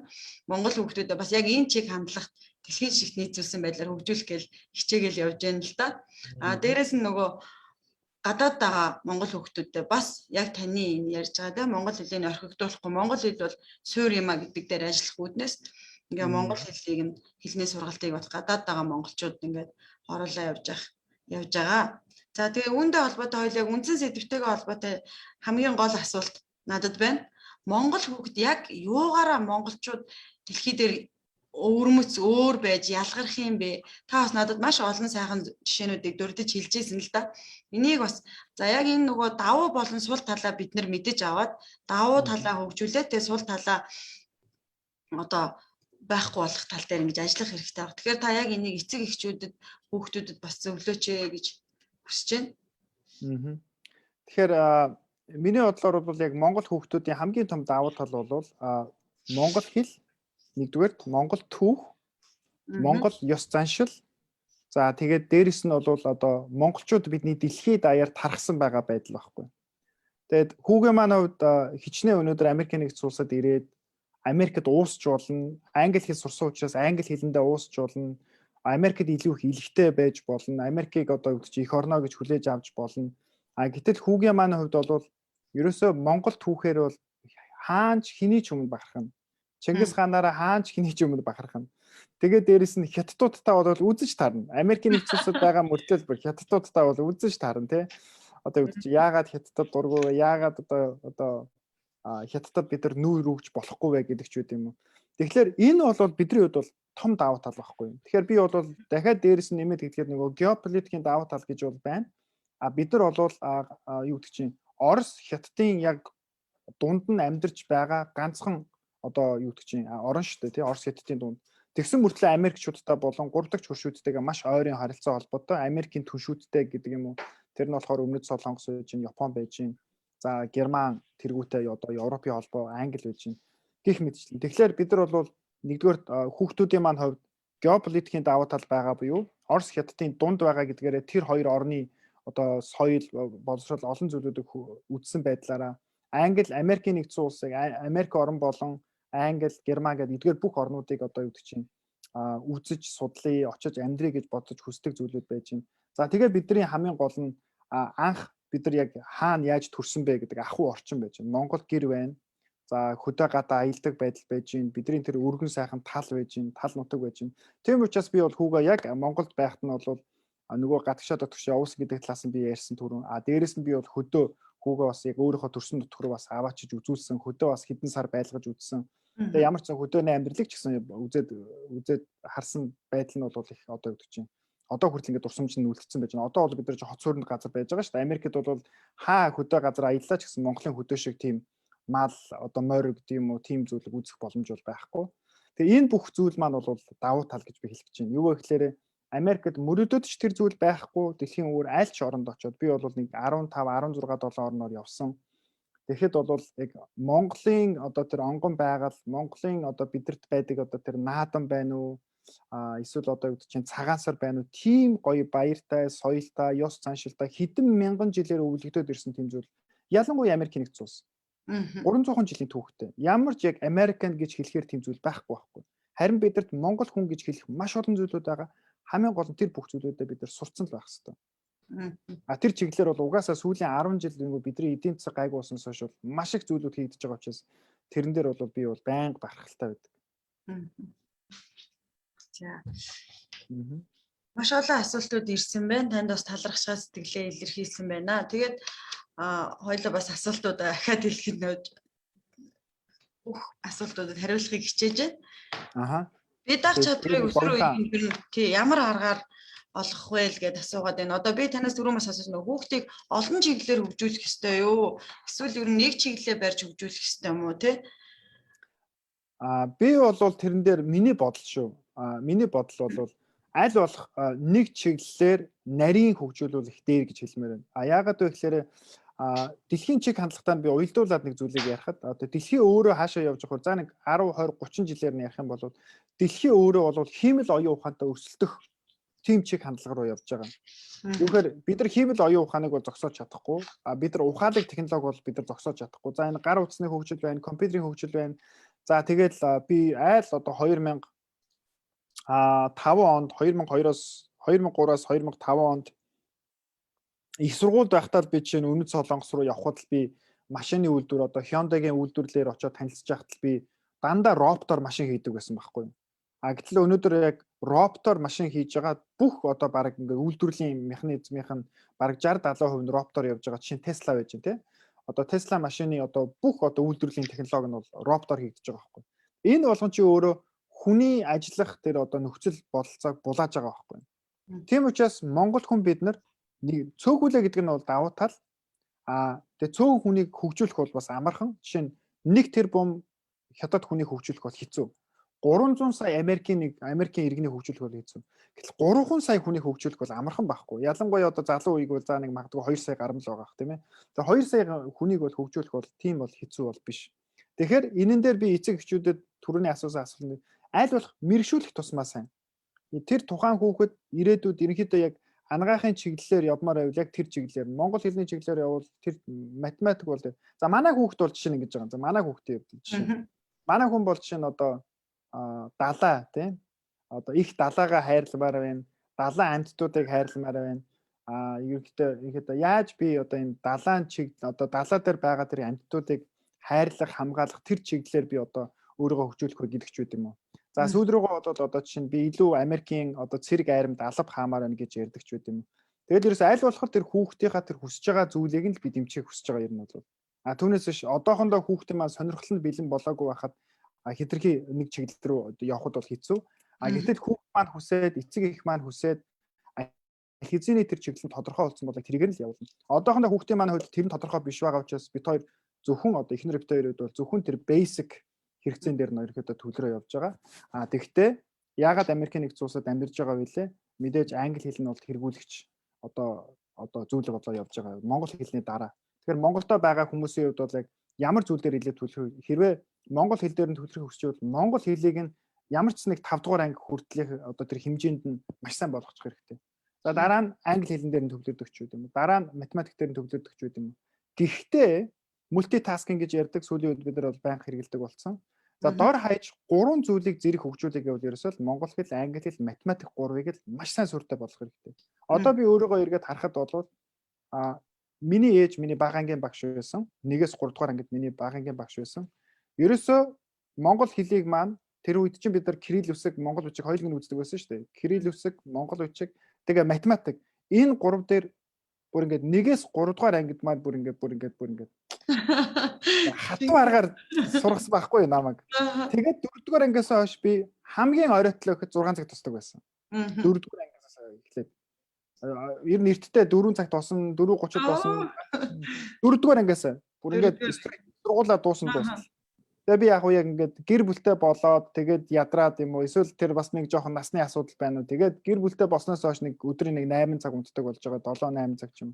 Монгол хүүхдүүдэд бас яг энэ чиг хандлагат дэлхийн шигт нийцүүлсэн байдлаар хөгжүүлэх гээл хичээгээл явж байна л да. А дээрэс нь нөгөө гадаад байгаа монгол хүүхдүүдэд бас яг таны энэ ярьж байгаа тийм монгол хэлийг орхигдуулахгүй, монгол хэл бол суур юм а гэдэг дээр ажиллах үүднээс ингээ монгол хэлийг нь хэлний сургалтыг бол гадаад байгаа монголчууд ингээд оруулаа явж байгаа. За, тэгээ үүнтэй холбоотой хоёул яг үндсэн сэдвтэйгээ холбоотой хамгийн гол асуулт надад байна. Монгол хүүхэд яг юугаараа монголчууд дэлхий дээр өвөрмөц өөр байж ялгарх юм бэ? Та бас надад маш олон сайхан жишээнүүдийг дурдж хэлжсэн л да. Энийг бас за яг энэ нөгөө давуу болон сул талаа бид нар мэдэж аваад, давуу талаа хөгжүүлээд, тэгээ сул талаа одоо байхгүй болох тал дээр ингэж ажиллах хэрэгтэй байна. Тэгэхээр та яг энийг эцэг эхчүүдэд, хүүхдүүдэд бас зөвлөөч ээ гэж хүсэж байна. Тэгэхээр миний бодлоор бол яг монгол хүүхдүүдийн хамгийн том давуу тал бол монгол хэл, нэгдүгээрт монгол түүх, монгол ёс заншил. За, тэгээд дээрэс нь бол одоо монголчууд бидний дэлхийд даяар тархсан байгаа байдал байхгүй. Тэгээд хүүгээ маань хувьд хичнээн өнөөдөр Америкийн нэгдсэн улсад ирээд Америкт уусч болно. Англи хэл сурсан учраас англи хэлэндээ уусч болно. Америкт илүү их илэгтэй байж болно. Америкийг одоо юу гэж эх орноо гэж хүлээж авч болно. А гэтэл хүүгийн маань хувьд бол ерөөсөө монгол түүхээр бол хаанч хэний ч өмнө бахархна. Чингис хаанаараа хаанч хэний ч өмнө бахархна. Тэгээд дээрэс нь хятадуудтай бол үзэж таарна. Америкийн нэгдсэн улсад байгаа мөртлөө бүр хятадуудтай бол үзэж таарна, тий. Одоо юу гэж яагаад хятадд дургүй вэ? Яагаад одоо Хятадд бид нар нүүр өгч болохгүй вэ гэдэг ч үт юм уу. Тэгэхээр энэ бол бидний хувьд бол том давуу тал байхгүй юу. Тэгэхээр би бол дахиад дээрэс нь нэмээд хэлэхэд нөгөө геополитикийн давуу тал гэж бол байна. А бид нар бол юу гэдэг чинь Орос Хятадын яг дунд нь амьдарч байгаа ганцхан одоо юу гэдэг чинь орон шүү дээ, тий, Орос Хятадын дунд. Тэгсэн мөртлөө Америкчуудтай болон гурав дахь хөршүүдтэйгээ маш ойрын харилцаа холбоотой, Америкийн түншүүдтэй гэдэг юм уу. Тэр нь болохоор Өмнөд Солонгос байж гин, Япон байж гин. За, Герман тэргүүтэй одоо Европын холбоо, Англи байж гин гэх мэтчлэн. Тэгэхээр бид нар бол нэгдүгээр хүүхдүүдийн маань хувьд геополитикийн давуу тал байгаа буюу Орос Хятадын дунд байгаа гэдгээрээ тэр хоёр орны одоо соёл, боловсрол, олон зүйлүүдийг үдсэн байдлаараа Англи, Америкийн нэгдсэн улсыг, Америк орн болон Англи, Герман гэдэг эдгээр бүх орнуудыг одоо юу гэдэг чинь үзэж судлаа, очиж амьдрий гэж бодож хүсдэг зүйлүүд байж байна. За, тэгээд бидний хамгийн гол нь анх бид нар яг хаана яаж төрсөн бэ гэдэг ахуй орчин байж байна. Монгол гэр байна. За, хөдөө гадаа аялдаг байдал байж байна. Бидний тэр өргөн сайхан тал байж байна, тал нутаг байж байна. Тийм учраас би бол хүүгээ яг Монголд байхад нь бол нөгөө гадагшаа дотгош явуулсан гэдэг талаас нь би ярьсан түрүүн. А дээрэс нь би бол хөдөө хүүгээ бас яг өөрийнхөө төрсөн нутг руу бас аваачиж үзүүлсэн. Хөдөө бас хэдэн сар байлгаж үзсэн. Тэгээ ямар ч сан хөдөөний амьдралыг ч гэсэн үзээд үзээд харсан байдал нь бол их одоо юу гэдэг чинь одоо хүртэл ингээд дурсамж нь үлдсэн байж байна. Одоо бол бид нар хот суурьнд газар байж байгаа шүү дээ. Америкт бол хаа хөдөө газар аяллаа ч гэсэн Монголын хөдөө шиг тийм мал, одоо морь гэдэг юм уу, тийм зүйлийг үзэх боломж бол байхгүй. Тэгээ энэ бүх зүйл маань бол давуу тал гэж би хэлэх гэж байна. Юу вэ гэхээр Америкт мөрөдөд ч тэр зүйл байхгүй, дэлхийн өөр аль ч оронд очиод би бол нэг 15, 16, 7 орноор явсан. Тэгэхэд бол яг Монголын одоо тэр онгон байгаль, Монголын одоо бидэрт байдаг одоо тэр наадам байна уу? А эсвэл одоо юу гэдэг чинь цагаан сар байна уу? Тийм гоё баяртай, соёлтой, ёс заншилтай, хэдэн мянган жилээр өвлөгдөд ирсэн тийм зүйл ялангуяа Америкийн нэгдсэн улс. 300 жилийн түүхтэй. Ямар ч яг American гэж хэлэхээр тийм зүйл байхгүй байхгүй. Харин бидэрт Монгол хүн гэж хэлэх маш олон зүйлүүд байгаа. Хамгийн гол нь тэр бүх зүйлүүдэд бид нар сурцсан л байх хэрэгтэй. А тэр чиглэлээр бол угаасаа сүүлийн 10 жил нөгөө бидний эдийн засаг гайгүй болсноос хойш бол маш их зүйлүүд хийгдэж байгаа учраас тэрэн дээр бол би бол байнга бахархалтай байдаг. За. Маш олон асуултууд ирсэн байна. Танд бас талархшгаа сэтгэлээ илэрхийлсэн байна. Тэгээд хоёулаа бас асуултууд ахиад хэлэхэд нөө бүх асуултуудад хариулахыг хичээж байна. Би даах чадварыг өсвөр үеийн ер нь тий ямар аргаар олгох вэ л гэдээ асуугаад байна. Одоо би танаас түрүү бас асуусан, нөгөө хүүхдийг олон чиглэлээр хөгжүүлэх ёстой юу? Эсвэл ер нь нэг чиглэлээр барьж хөгжүүлэх ёстой юм уу, тий? А би бол тэрэн дээр миний бодол шүү. А миний бодол бол аль болох нэг чиглэлээр нарийн хөгжүүлүүл их дээр гэж хэлмээр байна. А яагаад вэ гэхээр дэлхийн чиг хандлагатай би уялдуулаад нэг зүйлийг ярихад одоо дэлхий өөрөө хаашаа явж байгаа, за нэг 10, 20, 30 жилээр нь ярих юм бол дэлхий өөрөө бол хиймэл оюун ухаантай өрсөлдөх тийм чиг хандлага руу явж байгаа. Түүхээр бид нар хиймэл оюун ухааныг бол зогсоож чадахгүй. А бид нар ухаалаг технологи бол бид нар зогсоож чадахгүй. За, энэ гар утасны хөгжил байна, компьютерийн хөгжил байна. За, тэгэл би айл одоо 2005 онд, 2002-оос, 2003-аас 2005 онд их сургуульд байхдаа л би жишээ нь Өмнөд Солонгос руу явхад л би машины үйлдвэр, одоо Hyundai-гийн үйлдвэрлэлээр очиод танилцж байхад л би дандаа роботоор машин хийдэг байсан байхгүй юу. А гэтэл өнөөдөр яг роботоор машин хийж байгаа бүх одоо баг ингээ үйлдвэрлэлийн механизмынх нь баг 60 70% нь роботоор явж байгаа. Жишээ нь Tesla байж байна, тий. Одоо Tesla машины одоо бүх одоо үйлдвэрлэлийн технологи нь бол роботоор хийгдэж байгаа байхгүй. Энэ болгон чи өөрөө хүний ажиллах тэр одоо нөхцөл бололцоог булааж байгаа байхгүй. Тийм учраас Монгол хүн бид нар нэг цөөхүлээ гэдэг нь бол давуу тал. А тэгээ цөөхөн хүнийг хөгжүүлэх бол бас амархан. Жишээ нь 1 тэрбум хятад хүнийг хөгжүүлэх бол хэцүү. 300 сая Америкийн нэг Америкийн иргэнийг хөгжүүлэх бол хэцүү. Гэтэл 3 сая хүнийг хөгжүүлэх бол амархан байхгүй. Ялангуяа одоо залуу үеиг бол за нэг магадгүй 2 сая гарсан л байгаа х, тийм ээ. Тэгээ 2 сая хүнийг бол хөгжүүлэх бол тийм бол хэцүү бол биш. Тэгэхээр энэн дээр би эцэг эхчүүдэд түрүүний асуусан асуулт нь аль болох мэргэшүүлэх тусмаа сайн. Тэр тухайн хүүхэд ирээдүйд ерөнхийдөө яг анагаахын чиглэлээр явмаар байвал яг тэр чиглэлээр, монгол хэлний чиглэлээр явбал тэр математик бол, за, манай хүүхэд бол жишээ нь ингэж байгаа. За, манай хүүхдийн хувьд жишээ. Манай хүн бол жишээ нь одоо далаа, тийм, одоо их далаагаа хайрламаар байна. Далайн амьтдуудыг хайрламаар байна. А ерөнхийдөө яаж би одоо энэ далайн чиг, одоо далаа дээр байгаа тэр амьтдуудыг хайрлах, хамгаалах тэр чиглэлээр би одоо өөрийгөө хөгжүүлэх вэ гэдэг ч үт юм уу. За, сүүл рүүгээ бодвол одоо жишээ нь би илүү Америкийн одоо цэрэг армид алба хаамаар байна гэж ярьдаг ч байт юм. Тэгэл ерөөс аль болохоор тэр хүүхдийнхаа тэр хүсэж байгаа зүйлийг нь л би дэмжихийг хүсэж байгаа юм бол. А түүнээс биш одоохондоо хүүхдийн маань сонирхол нь бэлэн болоогүй байхад хэтэрхий нэг чиглэл рүү явхад бол хэцүү. А гэтэл хүүхд маань хүсээд, эцэг эх маань хүсээд, хэзээний тэр чиглэл нь тодорхой болсон бол тэрийг нь л явуулна. Одоохондоо хүүхдийн маань хувьд тэр нь тодорхой биш байгаа учраас бид хоёр зөвхөн одоо эхнэр бид хоёрод бол зөвхөн тэр basic хэрэгцээн дээр нь ерөөхдөө төвлөрөө явж байгаа. А тэгвэл яагаад Америкийн нэгдсэн улсад амьдарч байгаа вэ? Мэдээж англи хэл нь бол хэрэггүүлэгч одоо зүйлэг болоо явж байгаа. Монгол хэлний дараа. Тэгэхээр Монголдо байгаа хүмүүсийн хувьд бол яг ямар зүйл дээр илүү төвлөрөх, хэрвээ монгол хэл дээр нь төвлөрөх хүсч байвал монгол хэлийг нь ямар ч нэг 5 дугаар анги хүртэлх одоо тэр хэмжээнд нь маш сайн болгочих хэрэгтэй. За, дараа нь англи хэлэн дээр нь төвлөрдөг ч юм уу. Дараа нь математик дээр нь төвлөрдөг ч юм уу. Гэхдээ multitasking гэж ярьдаг, сүүлийн үед бид нар бол байнга хэрэглэдэг болсон. За, дор хаяж гурван зүйлийг зэрэг хөгжүүлэх гэвэл ерөөсөө л монгол хэл, англи хэл, математик гурвыг л маш сайн суурьтай болгох хэрэгтэй. Одоо би өөрийгөө эргээд харахад бол миний ээж миний бага ангийн багш байсан. 1-ээс 3 дугаар ангид миний бага ангийн багш байсан. Ерөөсөө монгол хэлийг маань тэр үед чинь бид нар кирилл үсэг, монгол бичиг хоёулыг нь үздэг байсан шүү дээ. Кирилл үсэг, монгол бичиг, тэгээ математик, энэ гурав дээр бүр ингээд 1-ээс 3 дугаар ангид маань бүр ингээд хатуу аргаар сургасан байхгүй юу намайг. Тэгээд 4 дугаар ангиас хойш би хамгийн оройтлоо гэхэд 6 цаг тусдаг байсан. 4 дугаар ангиас эхлээд ер нь эртдээ 4 цаг тусан, 4:30-д тусан. 4 дугаар ангиас бүр ингээд сургуулаа дуусан дуустал. Тэгээ би яг уу яг ингээд гэр бүлтэй болоод, тэгээд ядраад юм уу, эсвэл тэр бас нэг жоохон насны асуудал байна уу. Тэгээд гэр бүлтэй болсноос хойш нэг өдрийн нэг 8 цаг унтдаг болж байгаа, 7 8 цаг ч юм.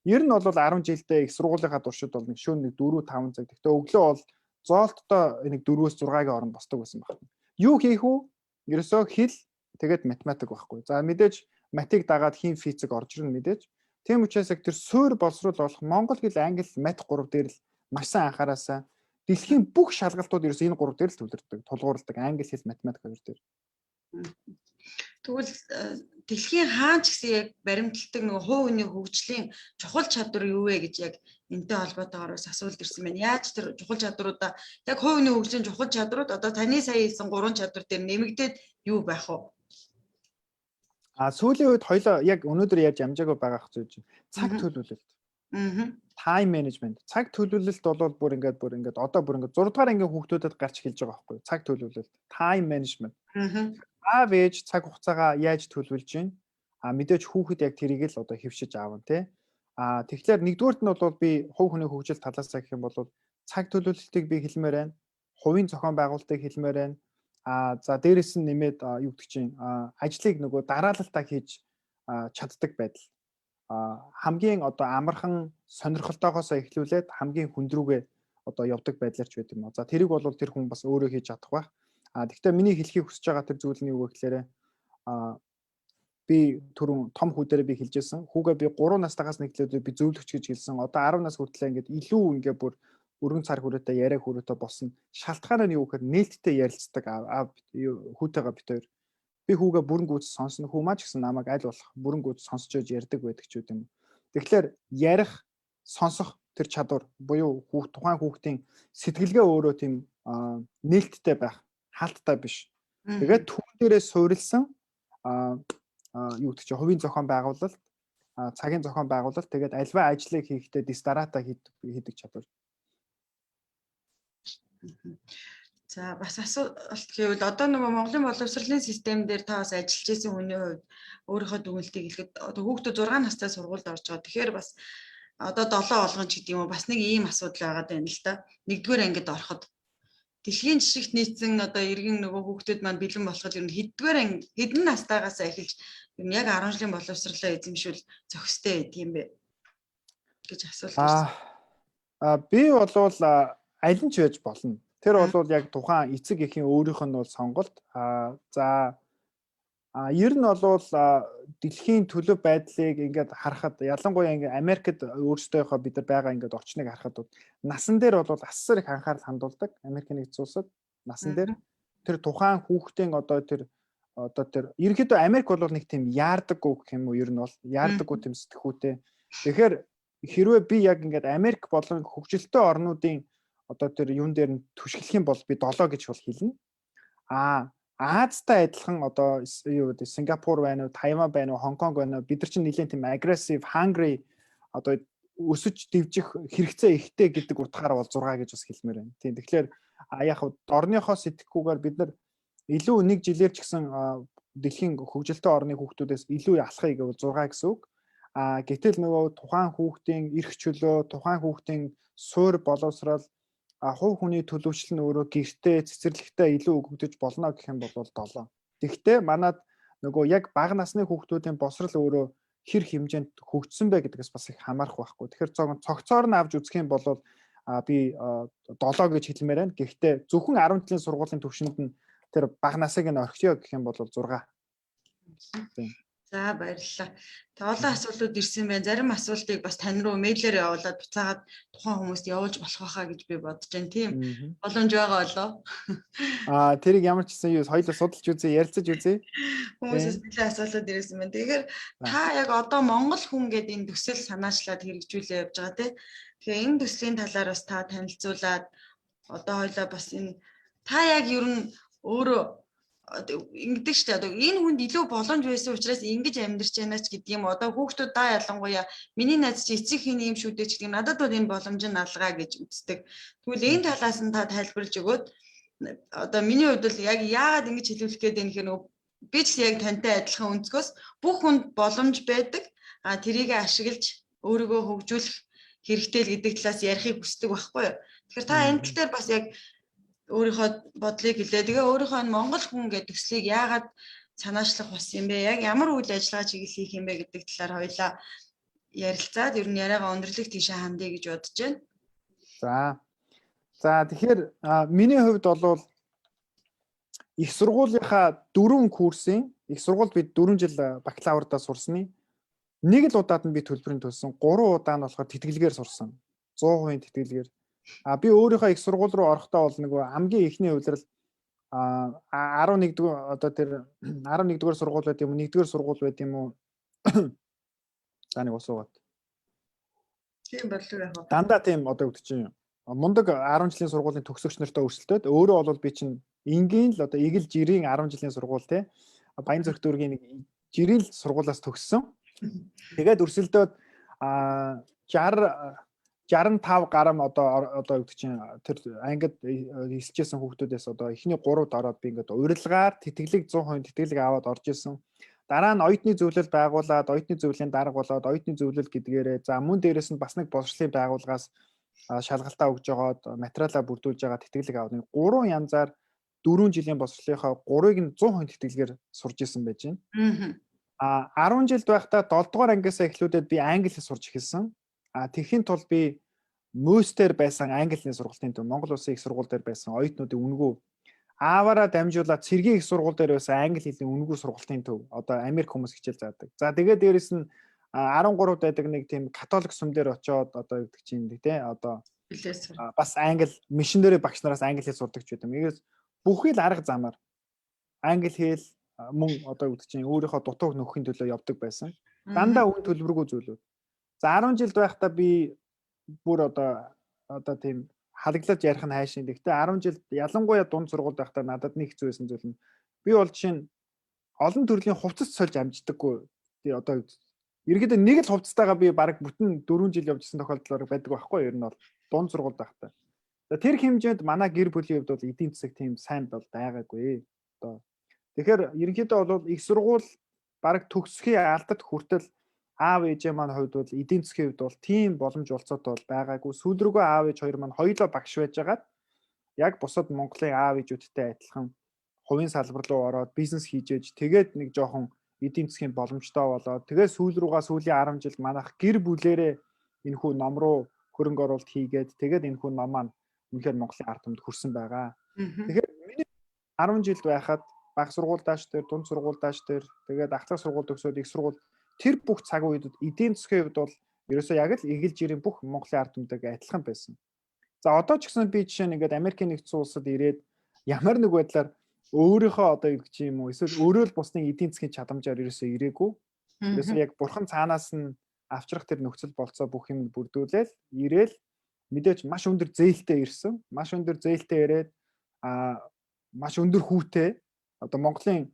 Ер нь бол 10 жилдээ их сургуулийнхаа туршид бол нэг шөнө нэг 4 5 цаг. Гэхдээ өглөө бол зоолттой нэг 4-өөс 6-гийн хооронд босдог байсан байна. Юу хийх үү? Ерөөсөө хэл, тэгээд математик байхгүй. За, мэдээж матик дагаад хим, физик орж ирнэ мэдээж. Тийм учраас яг тэр суур боловсруул болох монгол хэл, англи, мат гурав дээр л маш сайн анхаараасаа. Дэлхийн бүх шалгалтууд ерөөсөө энэ гурав дээр л төвлөрдөг, тулгуурладаг: англи хэл, математик хоёр дээр. Тэгвэл дэлхийн хаан ч гэсэн яг баримталдаг нөгөө хувь хүний хөгжлийн чухал чадвар юу вэ гэж яг энэтэй холбоотойгоор бас асуулт ирсэн байна. Яаж тэр чухал чадваруудаа, яг хувь хүний хөгжлийн чухал чадварууд одоо таны сая хэлсэн гурван чадвар дээр нэмэгдээд юу байх вэ? А сүүлийн үед хоёлоо яг өнөөдөр ярьж амжаагүй байгаа зүйл чинь цаг төлөвлөлт. Time management. Цаг төлөвлөлт бол бүр ингээд одоо бүр ингээд 6 дугаар ангийн хүүхдүүдэд гарч эхэлж байгаа байхгүй юу? Цаг төлөвлөлт. Time management. Аав ээж цаг хугацаагаа яаж төлөвлөж байна? А мэдээж хүүхэд яг тэрийг л одоо хэвшиж аавна, тий. А тэгэхээр нэгдүгээрт нь бол би хувь хүний хөгжил талаас гэх юм бол цаг төлөвлөлтийг би хэлмээр байна. Хувийн зохион байгуулалтыг хэлмээр байна. А за, дээрэс нь нэмээд юу гэдэг чинь ажлыг нөгөө дараалалтаа хийж чаддаг байдал, хамгийн одоо амархан сонирхолтойгоос эхлүүлээд хамгийн хүнд рүүгээ одоо явдаг байдлаар ч байд юм уу. За, тэрийг бол тэр хүн бас өөрөө хийж чадах байх. А тэгвэл миний хэлэхийг хүсэж байгаа тэр зүйл нь юу вэ гэхээр би түрүүн том хүү дээрээ би хэлжсэн. Хүүгээ би 3 настайгаас нэглээд би зөвлөгч гэж хэлсэн. Одоо 10 нас хүртлээр ингээд илүү ингээд бүр өргөн цар хүрээтэй, яриа хүрээтэй болсон. Шалтгаан нь юу гэхээр нээлттэй ярилцдаг хүүтэйгээ бид хоёр. Би хүүгээ бүрэн гүйц сонсно. Хүү маа ч гэсэн намайг аль болох бүрэн гүйц сонсч байж ярьдаг байдаг ч юм. Тэгэхээр ярих, сонсох тэр чадвар буюу хүүхд, тухайн хүүхдийн сэтгэлгээ өөрөө тийм нээлттэй байх, хаалттай биш. Тэгээд түүн дээрээ суурилсан юу гэдэг чинь хувийн зохион байгуулалт, цагийн зохион байгуулалт, тэгээд аливаа ажлыг хийхдээ дэс дараатай хийдэг чадвар. За, бас асуулт гэвэл одоо нөгөө Монголын боловсролын систем дээр та бас ажиллаж исэн хүний хувьд өөрийнхөө дүгнэлтийг хэлэхэд одоо хүүхдүүд 6 настай сургуульд орж байгаа. Тэгэхээр бас одоо 7 олгон ч гэдэг юм уу, бас нэг ийм асуудал байгаа даа л да. Нэгдүгээр ангид ороход дэлхийн жишгт нийцсэн одоо иргэн нөгөө хүүхдүүд маань бэлэн болоход ер нь хэддүгээр анги, хэдэн настайгаас эхэлж ер нь яг 10 жилийн боловсролоо эзэмшүүл зохистой байдаг юм бэ гэж асуулт ирсэн. А би болвол аль нь ч байж болно. Тэр бол яг тухайн эцэг эхийн өөрийнх нь бол сонголт. А за, ер нь бол дэлхийн төлөв байдлыг ингээд харахад, ялангуяа ингээд Америкт өөрсдийнхөө бид нар байгаа ингээд орчныг харахад бол насан дээр бол асар их анхаарал хандуулдаг. Америкийн нэгдсэн улсад насан дээр тэр тухайн хүүхдийн одоо тэр ерөнхийдөө Америк бол нэг тийм яардаггүй гэх юм уу, ер нь бол яардаггүй тийм сэтгхүүтэй. Тэгэхээр хэрвээ би яг ингээд Америк болон хөгжилтэй орнуудын одоо тэр юун дээр нь түшиглэх юм бол би 7 гэж бол хэлнэ. А Азтай адилхан одоо юу гэдэг, Сингапур байна уу, Тайван байна уу, Хонконг байна уу, бид нар чинь нэлээд тийм aggressive, hungry одоо Өсөж дэвжих хэрэгцээ ихтэй гэдэг утгаараа бол 6 гэж бас хэлмээр байна. Тийм, тэгэхээр яг дорныхоо сэтгэхүйгээр бид нар илүү нэг жилээр ч гэсэн дэлхийн хөгжилтэй орны хүүхдүүдээс илүү алхахыг гэвэл 6 гэсэн үг. А гэтэл нөгөө тухайн хүүхдийн эрх чөлөө, тухайн хүүхдийн суур боловсрол, хувь хүний төлөвчлөл нь өөрөө гэртээ цэцэрлэгтээ илүү өгөгдөж болно гэх юм бол 7. Тэгвэл манад нөгөө яг бага насны хүүхдүүдийн босрол өөрөө хэр хэмжээнд хөгжсөн бэ гэдгээс бас их хамаарах байхгүй. Тэгэхээр цогцоор нь авч үзэх юм бол би 7 гэж хэлмээр байна. Гэхдээ зөвхөн 10 жилийн сургуулийн түвшинд нь тэр бага насыг нь орхиё гэх юм бол 6. Тийм. За, баярлалаа. Тэг олон асуултууд ирсэн байна. Зарим асуултыг бас тань руу мэйлээр явуулаад буцаагаад тухайн хүмүүст явуулж болох байхаа гэж би бодож байна. Тийм боломж байгаа болоо. Тэрийг ямар ч гэсэн юу хоёулаа судалж үзье, ярилцаж үзье. Хүмүүсээс нэлээд асуултууд ирсэн байна. Тэгэхээр та яг одоо Монгол хүн гэдэг энэ төсөл санаачлаад хэрэгжүүлээ явж байгаа, тий. Тэгэхээр энэ төслийн талаар бас та танилцуулаад, одоо хоёулаа бас энэ та яг ер нь өөрөө ингэдэг штэ, одоо энэ хүнд илүү боломж байсан учраас ингэж амьдарч байна ч гэдэг юм. Одоо хүүхдүүд даа, ялангуяа миний найз чи эцэг хин юм шүү дээ ч гэдэг юм, надад бол энэ боломж нь алгаа гэж үздэг. Тэгвэл энэ талаас нь та тайлбарлаж өгөөд, одоо миний хувьд бол яг яагаад ингэж хэлүүлэх гээд байна гэхээр нөгөө би ч яг тантай адилхан өнцгөөс бүх хүнд боломж байдаг, а тэрийг ашиглаж өөрийгөө хөгжүүлэх хэрэгтэй л гэдэг талаас ярихыг хүсдэг байхгүй юу. Тэгэхээр та энэ тал дээр бас яг өөрийнхөө бодлыг хэлээ. Тэгээ өөрийнхөө энэ Монгол хүн гэдэг төслийг яагаад санаачлах болсон юм бэ? Яг ямар үйл ажиллагаа чиглэл хийх юм бэ гэдэг талаар хоёлаа ярилцаад ер нь яриагаа өндөрлөх тийшээ хандъя гэж бодож байна. За. За, тэгэхээр миний хувьд бол их сургуулийнхаа дөрвөн курсын, их сургуульд би 4 жил бакалаврдаа сурсны нэг л удаад нь би төлбөрийн төлсөн. 3 удаа нь болохоор тэтгэлгээр сурсан. 100% тэтгэлгээр. А би өөрийнхөө их сургууль руу орохдоо бол нөгөө хамгийн эхний хувилрал 11 дугаар, одоо тэр 11 дугаар сургууль байд юм уу, 1 дугаар сургууль байд юм уу? За, нэг усуугаад. Тийм болов яг. Дандаа тийм одоо гэдэг чинь мундаг 10 жилийн сургуулийн төгсөгч нартай өрсөлдөөд, өөрөө бол би чинь энгийн л одоо эгэл жирийн 10 жилийн сургууль, те, Баян зүрх дүүргийн нэг жирийн л сургуулиас төгссөн. Тэгээд өрсөлдөөд 60 65 гарам одоо гэдэг чинь тэр ангид эсэлжсэн хүүхдүүдээс одоо эхний 3-д ороод, би ингээд урилгаар тэтгэлэг, 100% тэтгэлэг аваад орж исэн. Дараа нь оюутны зөвлөл байгуулад, оюутны зөвлөлийн дарга болоод, оюутны зөвлөл гэдгээрээ, за мөн дээрэс нь бас нэг боловсролын байгууллагаас шалгалтаа өгж жагаад, материалаа бүрдүүлж байгаа, тэтгэлэг аваад, нэг гурван янзаар 4 жилийн боловсролынхоо 3-ыг нь 100% тэтгэлгээр сурж исэн байж байна. А 10 жилд байхдаа 7 дугаар ангиасаа эхлүүлээд би англи хэл сурч эхэлсэн. А тэгэхийн тулд би МӨС дээр байсан англи хэлний сургалтын төв, Монгол Улсын их сургууль дээр байсан оюутнуудын үнэгүй, ааваараа дамжуулаад цэргийн их сургууль дээр байсан англи хэлний үнэгүй сургалтын төв, одоо Америк хүмүүс хичээл заадаг. За, тэгээд дээрэс нь 13 байдаг нэг тийм католик сүм дээр очиод, одоо юу гэдэг чинь, тий, одоо бас англи missionary багш нараас англи хэл сурдаг ч гэдэг юм. Игээс бүхий л арга замаар англи хэл мөн одоо юу гэдэг чинь өөрийнхөө дутууг нөхөхийн төлөө явдаг байсан. Дандаа үн төлбөргүй зүйлүүд. За, 10 жилд байхдаа би бүр одоо тийм халаглаж ярих нь хайшин. Гэхдээ 10 жил, ялангуяа дунд сургуульд байхдаа надад нэг хэцүү байсан зүйл нь би бол жишээ нь олон төрлийн хувцас сольж амждаггүй. Тий, одоо ерөнхийдөө нэг л хувцастайгаа би баг бүтэн 4 жил явж исэн тохиолдол байдаг байхгүй, ер нь бол дунд сургуульд байхдаа. За, тэр хэмжээнд манай гэр бүлийн хувьд бол эдийн засаг тийм сайн бол байгаагүй. Одоо тэгэхээр ерөнхийдөө бол их сургууль баг төгсөхийн алдад хүртэл аав ээжээ маань хувьд бол эдийн засгийн хувьд бол тийм боломж болцоотой бол байгаагүй. Сүүл рүүгээ аав ээж хоёр маань хоёулаа багш байжгаад, яг бусад Монголын аав ээжүүдтэй адилхан хувийн салбар руу ороод бизнес хийж ээж, тэгээд нэг жоохон эдийн засгийн боломжтой болоод, тэгээд сүүл рүүгээ сүүлийн 10 жил манайх гэр бүлэрээ энэхүү ном руу хөрөнгө оруулалт хийгээд, тэгээд энэхүү ном маань үнэхээр Монголын ард түмэнд хүрсэн байгаа. Тэгэхээр миний 10 жилд байхад баг сургуульдааш дээр, дунд сургуульдааш дээр, тэгээд ахлах сургууль төгсөөд их сургууль, тэр бүх цаг үед эдийн засгийн хувьд бол ерөөсөө яг л эгэл жирийн бүх Монголын ард түмтэйг адилхан байсан. За, одоо ч гэсэн би жишээ нь ингээд Америкийн нэгдсэн улсад ирээд ямар нэг байдлаар өөрийнхөө одоо юу гэж юм уу, эсвэл өөрөө л бусны эдийн засгийн чадамжаар ерөөсөө ирээгүй. Ерөөсөө яг бурхан цаанаас нь авчрах тэр нөхцөл болцоо бүх юм бүрдүүлээл ирээл, мэдээж маш өндөр зээлтэй ирсэн. Маш өндөр зээлтэй ирээд маш өндөр хүүтэй, одоо Монголын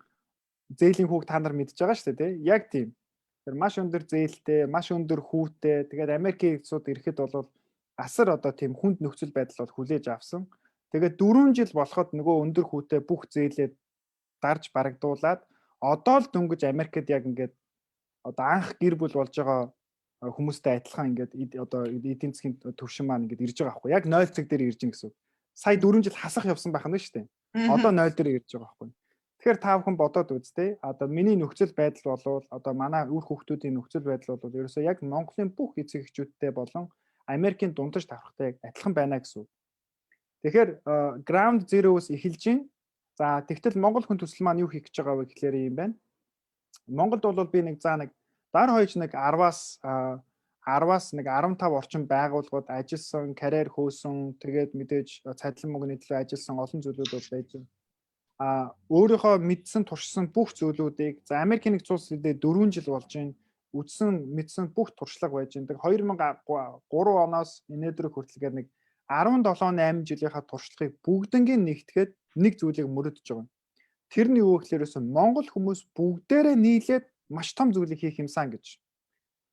зээлийн хүүг та нар мэдж байгаа шүү дээ, тий? Яг тийм. Тэр маш өндөр зээлтэй, маш өндөр хүүтэй. Тэгээд Америкийн нэгдсэн ирэхэд бол асар одоо тийм хүнд нөхцөл байдал бол хүлээж авсан. Тэгээд 4 жил болоход нөгөө өндөр хүүтэй бүх зээлээ дарж барагдуулаад одоо л дөнгөж Америкт яг ингээд одоо анх гэр бүл болж байгаа хүмүүстэй адилхан ингээд одоо эдийн засгийн төвшин маань ингээд ирж байгаа байхгүй. Яг 0 цаг дээр ирж байгаа гэсэн үг. Сая 4 жил хасах явсан байх нь шүү дээ. Одоо 0 дээр ирж байгаа байхгүй. Тэгэхээр та бүхэн бодоод үзтээ. Одоо миний нөхцөл байдал болвол, одоо манай үр хүүхдүүдийн нөхцөл байдал бол ерөөсөө яг Монголын бүх эцэг эхчүүдтэй болон Америкийн дундаж давхартай яг адилхан байна гэсэн үг. Тэгэхээр ground zero-ос эхэлж байна. За, тэгтэл Монгол хүн төсөл маань юу хийх гэж байгаа вэ гэхлээр юм байна. Монголд бол би нэг за нэг дар хойч нэг 10-аас нэг 15 орчим байгууллагууд ажилласан, карьер хөөсөн, тэгээд мэдээж цалин мөнгөний төлөө ажилласан олон зүйлүүд бол байж байна. Өөрийнхөө мэдсэн, туршсан бүх зүйлүүдийг, за, Америкийн нэгдсэн улсад 4 жил болж байна. Үдсэн, мэдсэн бүх туршлага байж байна. 2003 оноос өнөөдөр хүртэлгээр нэг 17 8 жилийнхаа туршлагыг бүгднгийн нэгтгэхэд нэг зүйлийг мөрөдөж байгаа. Тэр нь юу гэхээр Монгол хүмүүс бүгдээрээ нийлээд маш том зүйлийг хийх юмсан гэж.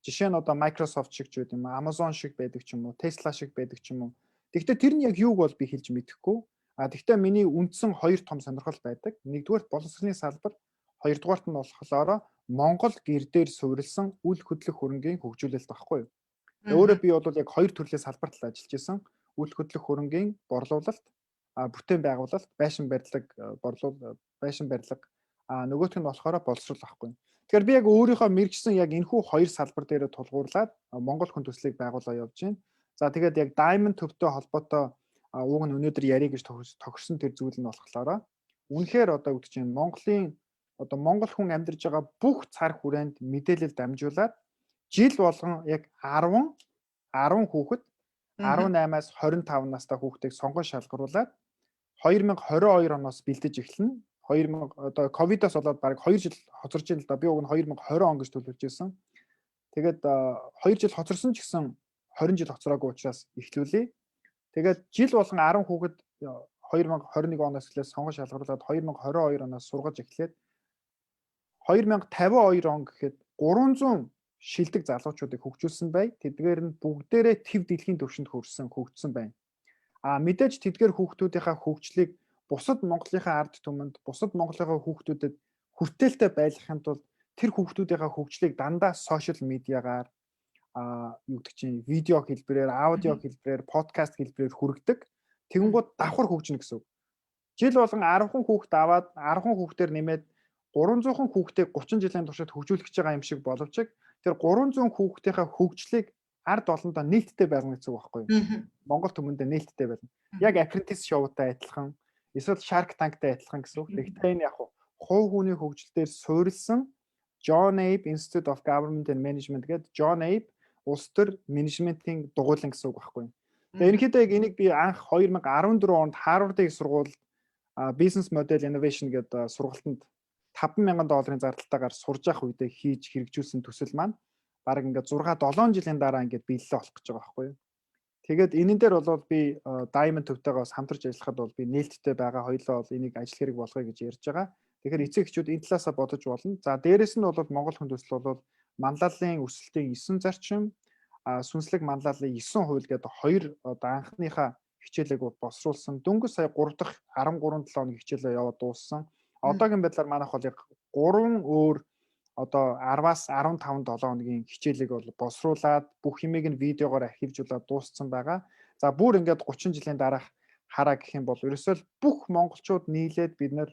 Жишээ нь одоо Microsoft шиг ч байд юм уу, Amazon шиг байдаг ч юм уу, Tesla шиг байдаг ч юм уу. Тэгвэл тэр нь яг юуг бол би хэлж мэдэхгүй. Тэгвэл миний үндсэн хоёр том сонирхол байдаг. Нэгдүгээрт боловсролын салбар, хоёрдугаарт нь болохоор Монгол гэр дээр суурилсан үл хөдлөх хөрөнгийн хөгжүүлэлт багхгүй юу. Өөрөө би бол яг хоёр төрлийн салбарт л ажиллаж исэн. Үл хөдлөх хөрөнгийн борлуулалт, бүтээн байгуулалт, байшин барилга, борлуул, байшин барилга, нөгөөх нь болохоор боловсрол багхгүй. Тэгэхээр би яг өөрийнхөө мэргэжсэн яг энэхүү хоёр салбар дээр тулгуурлаад Монгол хүн төслийг байгуулаа явж байна. За, тэгээд яг Diamond төвтэй холбоотой уг нь өнөөдөр ярих гэж тохирсон тэр зүйл нь болохоор үнэхээр одоо гэдэг чинь Монголын одоо монгол хүн амьдарч байгаа бүх цар хүрээнд мэдээлэл дамжуулаад жил болгон яг 10 хүүхэд, 18-аас 25 настай хүүхдийг сонгон шалгаруулад 2022 оноос бэлдэж эхэлнэ. 2000 одоо ковидоос болоод баг 2 жил хоцорж байна л да. Би уг нь 2020 он гэж төлөвлөж байсан. Тэгээд 2 жил хоцорсон ч гэсэн 20 жил хоцроогүй учраас эхлүүлье. Тэгээд жил болгон 10 хүүхэд 2021 оноос эхлээд сонгон шалгаруулад 2022 оноос сургаж эхлээд 2052 он гэхэд 300 шилдэг залуучуудыг хөгжүүлсэн бай. Тэдгээр нь бүгдээрээ төв дэлхийн түвшинд хүрсэн, хөгжсөн байна. Мэдээж тэдгээр хүүхдүүдийнхаа хөгжлийг бусад Монголынхаа ард түмэнд, бусад Монголынхаа хүүхдүүдэд хүртээлтэй байлгахын тулд тэр хүүхдүүдийнхаа хөгжлийг дандаа social media-гаар, юу гэдэг чинь, видео хэлбэрээр, аудио хэлбэрээр, подкаст хэлбэрээр хүргэдэг. Тэгэнгүүт давхар хөгжинэ гэсэн үг. Жил болгон 10 хүүхд аваад 10 хүүхдээр нэмээд 300 хүүхдийг 30 жилийн туршид хөгжүүлэх гэж байгаа юм шиг боловч тэр 300 хүүхдийнхаа хөгжлийг ард олондоо нээлттэй байлгана гэсэн үг байхгүй юу? Монгол түмэндээ нээлттэй байлгана. Яг Apprentice show-тай адилхан, эсвэл Shark Tank-тай адилхан гэсэн үг. Тэгэхдээ энэ яг хувь хүний хөгжил дээр суурилсан John Abe Institute of Government and Management гэдэг John Abe улс төр менежментийн дугуйлан гэсэн үг байхгүй юу? Тэгээ ерөнхийдөө яг энийг би анх 2014 онд Harvard-ын сургуульд Business Model Innovation гэдэг сургалтанд 5000 долларын зардалтайгаар сурж явах үедээ хийж хэрэгжүүлсэн төсөл маань баг ингээд 6 7 жилийн дараа ингээд биелэлээ болох гэж байгаа байхгүй юу? Тэгээд энэн дээр бол би Diamond төвтэйгээ бас хамтарч ажиллахад бол би нээлттэй байгаа. Хоёулаа бол энийг ажил хэрэг болгоё гэж ярьж байгаа. Тэгэхээр эцэг эхчүүд энэ талаасаа бодож болно. За, дээрэс нь бол Монгол хүн төсөл бол манлайллын өсөлтийн 9 зарчим, сүнслэг манлайллын 9 хууль гэдэг хоёр одоо анхныхаа хичээлийг боловсруулсан. Дөнгөж сая 3 дахь 13 7 хоногийн хичээлээ яваад дууссан. Одоогийн байдлаар манайх бол яг 3 өөр одоо 10-аас 15 7 хоногийн хичээлийг бол боловсруулад бүх юмыг нь видеогоор архивжуулаад дууссан байгаа. За, бүр ингээд 30 жилийн дараах хараа гэх юм бол ерөөсөө л бүх монголчууд нийлээд бид нар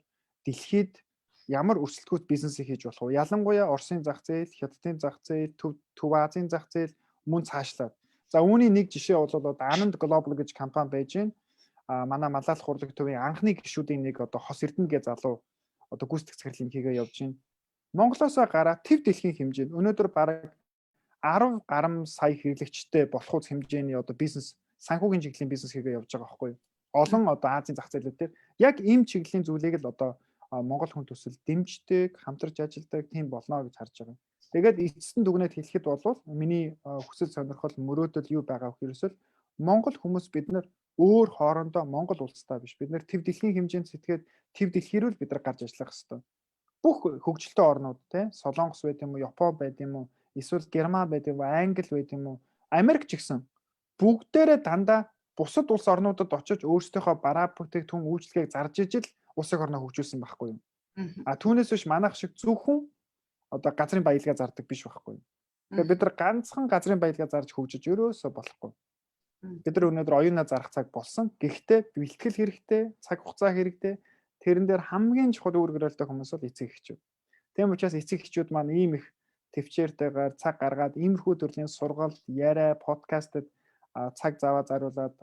дэлхийд ямар өрсөлдөхүйц бизнесийг хийж болох вэ? Ялангуяа Оросын зах зээл, Хятадын зах зээл, Төв Азийн зах зээл, мөн цаашлаад. За, үүний нэг жишээ бол одоо Anand Global гэж компани байж байна. Манай Малаалах урлаг төвийн анхны гишүүдийн нэг одоо Хос Эрдэнэ гэ залуу одоо гүйцэтгэх захирлын хийгээ явж байна. Монголоосоо гараа төв дэлхийн хэмжээнд өнөөдөр бараг 10 гаруй сая хэрэглэгчтэй болох үз хэмжээний одоо бизнес, санхүүгийн чиглэлийн бизнес хийгээ явж байгаа байхгүй юу? Олон одоо Азийн зах зээлүүд дээр яг ийм чиглэлийн зүйлийг л одоо Монгол хүн төсөл дэмждэг, хамтарч ажилладаг тийм болно гэж харж байгаа. Тэгээд эцэст нь дүгнээд хэлэхэд бол миний хүсэл сонирхол, мөрөөдөл юу байгаа вэ гэхээр Монгол хүмүүс бид нар өөр хоорондоо Монгол улстай биш. Бид нар төв дэлхийн хэмжээнд сэтгээд төв дэлхий рүү л бид нар гарч ажиллах хэрэгтэй. Бүх хөгжилтэй орнууд те, Солонгос байт юм уу, Япон байт юм уу, эсвэл Герман байт юм уу, Англи байт юм уу, Америк ч гэсэн бүгдээрээ дандаа бусад улс орнуудад очиж өөрсдийнхөө бараа бүтээгдэхүүн үйлчилгээг зарж ижил улсын орноо хөгжүүлсэн байхгүй юу? А түүнээс биш манайх шиг зөвхөн одоо газрын баялгаа зардаг биш байхгүй юу? Тэгэхээр бид нар ганцхан газрын баялгаа зарж хөгжиж ерөөсөө болохгүй. Бид нар өнөөдөр оюунаа зарах цаг болсон. Гэхдээ бэлтгэл хэрэгтэй, цаг хугацаа хэрэгтэй. Тэрэн дээр хамгийн чухал үүрэг өрөөлтэй хүмүүс бол эцэг эхчүүд. Тийм учраас эцэг эхчүүд маань ийм их төвчээртэйгээр цаг гаргаад иймэрхүү төрлийн сургалт, яриа, подкастэд цаг заваа заруулад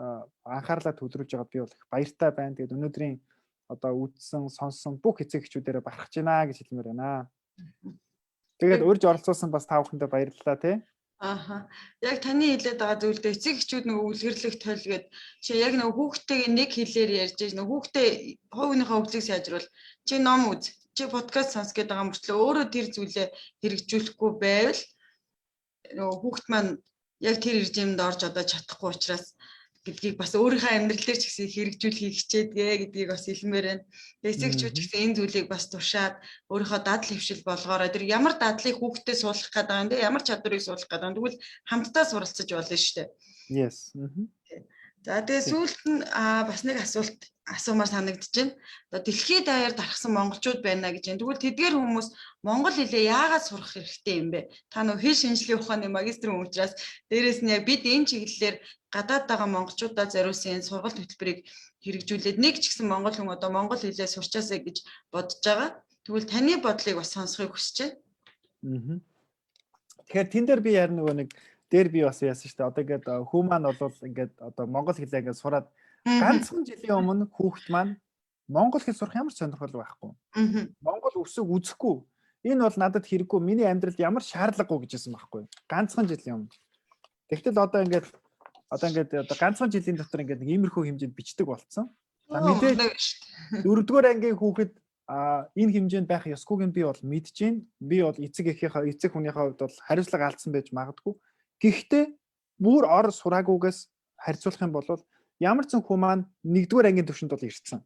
анхаарлаа төвлөрүүлж байгаад би бол их баяртай байна. Тэгээд өнөөдрийн одоо үзсэн, сонссон бүх эцэг эхчүүдээрээ бахархаж байна гэж хэлмээр байна. Тэгээд урьж оролцуулсан бас та бүхэндээ баярлалаа тий. Ааха. Яг таны хэлээд байгаа зүйлдээ эцэг эхчүүд нөгөө үлгэрлэх тойл гээд чи яг нөгөө хүүхдтэйгээ нэг хэлээр ярьж байж нөгөө хүүхдээ хувь хүнийхээ хөгжлийг сайжруул, чи ном үз, чи подкаст сонс гэдэг байгаа мөртлөө өөрөө тэр зүйлээ хэрэгжүүлэхгүй байвал нөгөө хүүхд маань яг тэр режимд орж одоо чадахгүй учраас гэдгийг бас өөрийнхөө амьдрал дээр ч гэсэн хэрэгжүүлэхийг хичээдгээ гэдгийг бас хэлмээр байна. Эцэг эхчүүд ч гэсэн энэ зүйлийг бас туршаад өөрийнхөө дадал хвшил болгоорой. Тэр ямар дадлыг хүүхдэд суулгах гээд байгаа юм бэ? Ямар чадварыг суулгах гээд байгаа юм? Тэгвэл хамтдаа суралцаж болно шүү дээ. Yes. За, тэгээ сүүлд нь бас нэг асуулт асуумаар санагдаж байна. Одоо дэлхийд даяар тархсан монголчууд байна гэж байна. Тэгвэл тэдгээр хүмүүс монгол хэлээ яагаад сурах хэрэгтэй юм бэ? Та нөө хэл шинжлэх ухааны магистр хүн учраас дээрэс нь яг бид энэ чиглэлээр гадаад байгаа монголчуудаа зориулсан энэ сургалт хөтөлбөрийг хэрэгжүүлээд нэг ч гэсэн монгол хүн одоо монгол хэлээ сурчаасаа гэж бодож байгаа. Тэгвэл таны бодлыг бас сонсохыг хүсэж байна. Тэгэхээр тэн дээр би ярь нөгөө нэг дээр би бас яасан шүү дээ. Одоо ингээд хүү маань бол ингээд одоо монгол хэлээ ингээд сураад ганцхан жилийн өмнө хүүхэд маань монгол хэл сурах ямар ч сонирхол байхгүй. Монгол үсэг үзэхгүй. Энэ бол надад хэрэггүй. Миний амьдралд ямар шаардлагагүй гэж хэлсэн байхгүй. Ганцхан жилийн өмнө. Тэгтэл одоо ингээд одоо ганцхан жилийн дотор ингээд нэг иймэрхүү хэмжээнд бичдэг болцсон. За, мэдээж дөрөвдүгээр ангийн хүүхэд энэ хэмжээнд байх ёсгүйг нь би бол мэдэж байна. Би бол эцэг эхийнхээ, эцэг хүнийхээ хувьд бол хариуцлага алдсан байж магадгүй. Гэхдээ бүр ор сураагүйгээс харьцуулах юм бол ямар ч сан хүн маань нэгдүгээр ангийн түвшинд бол ирсэн.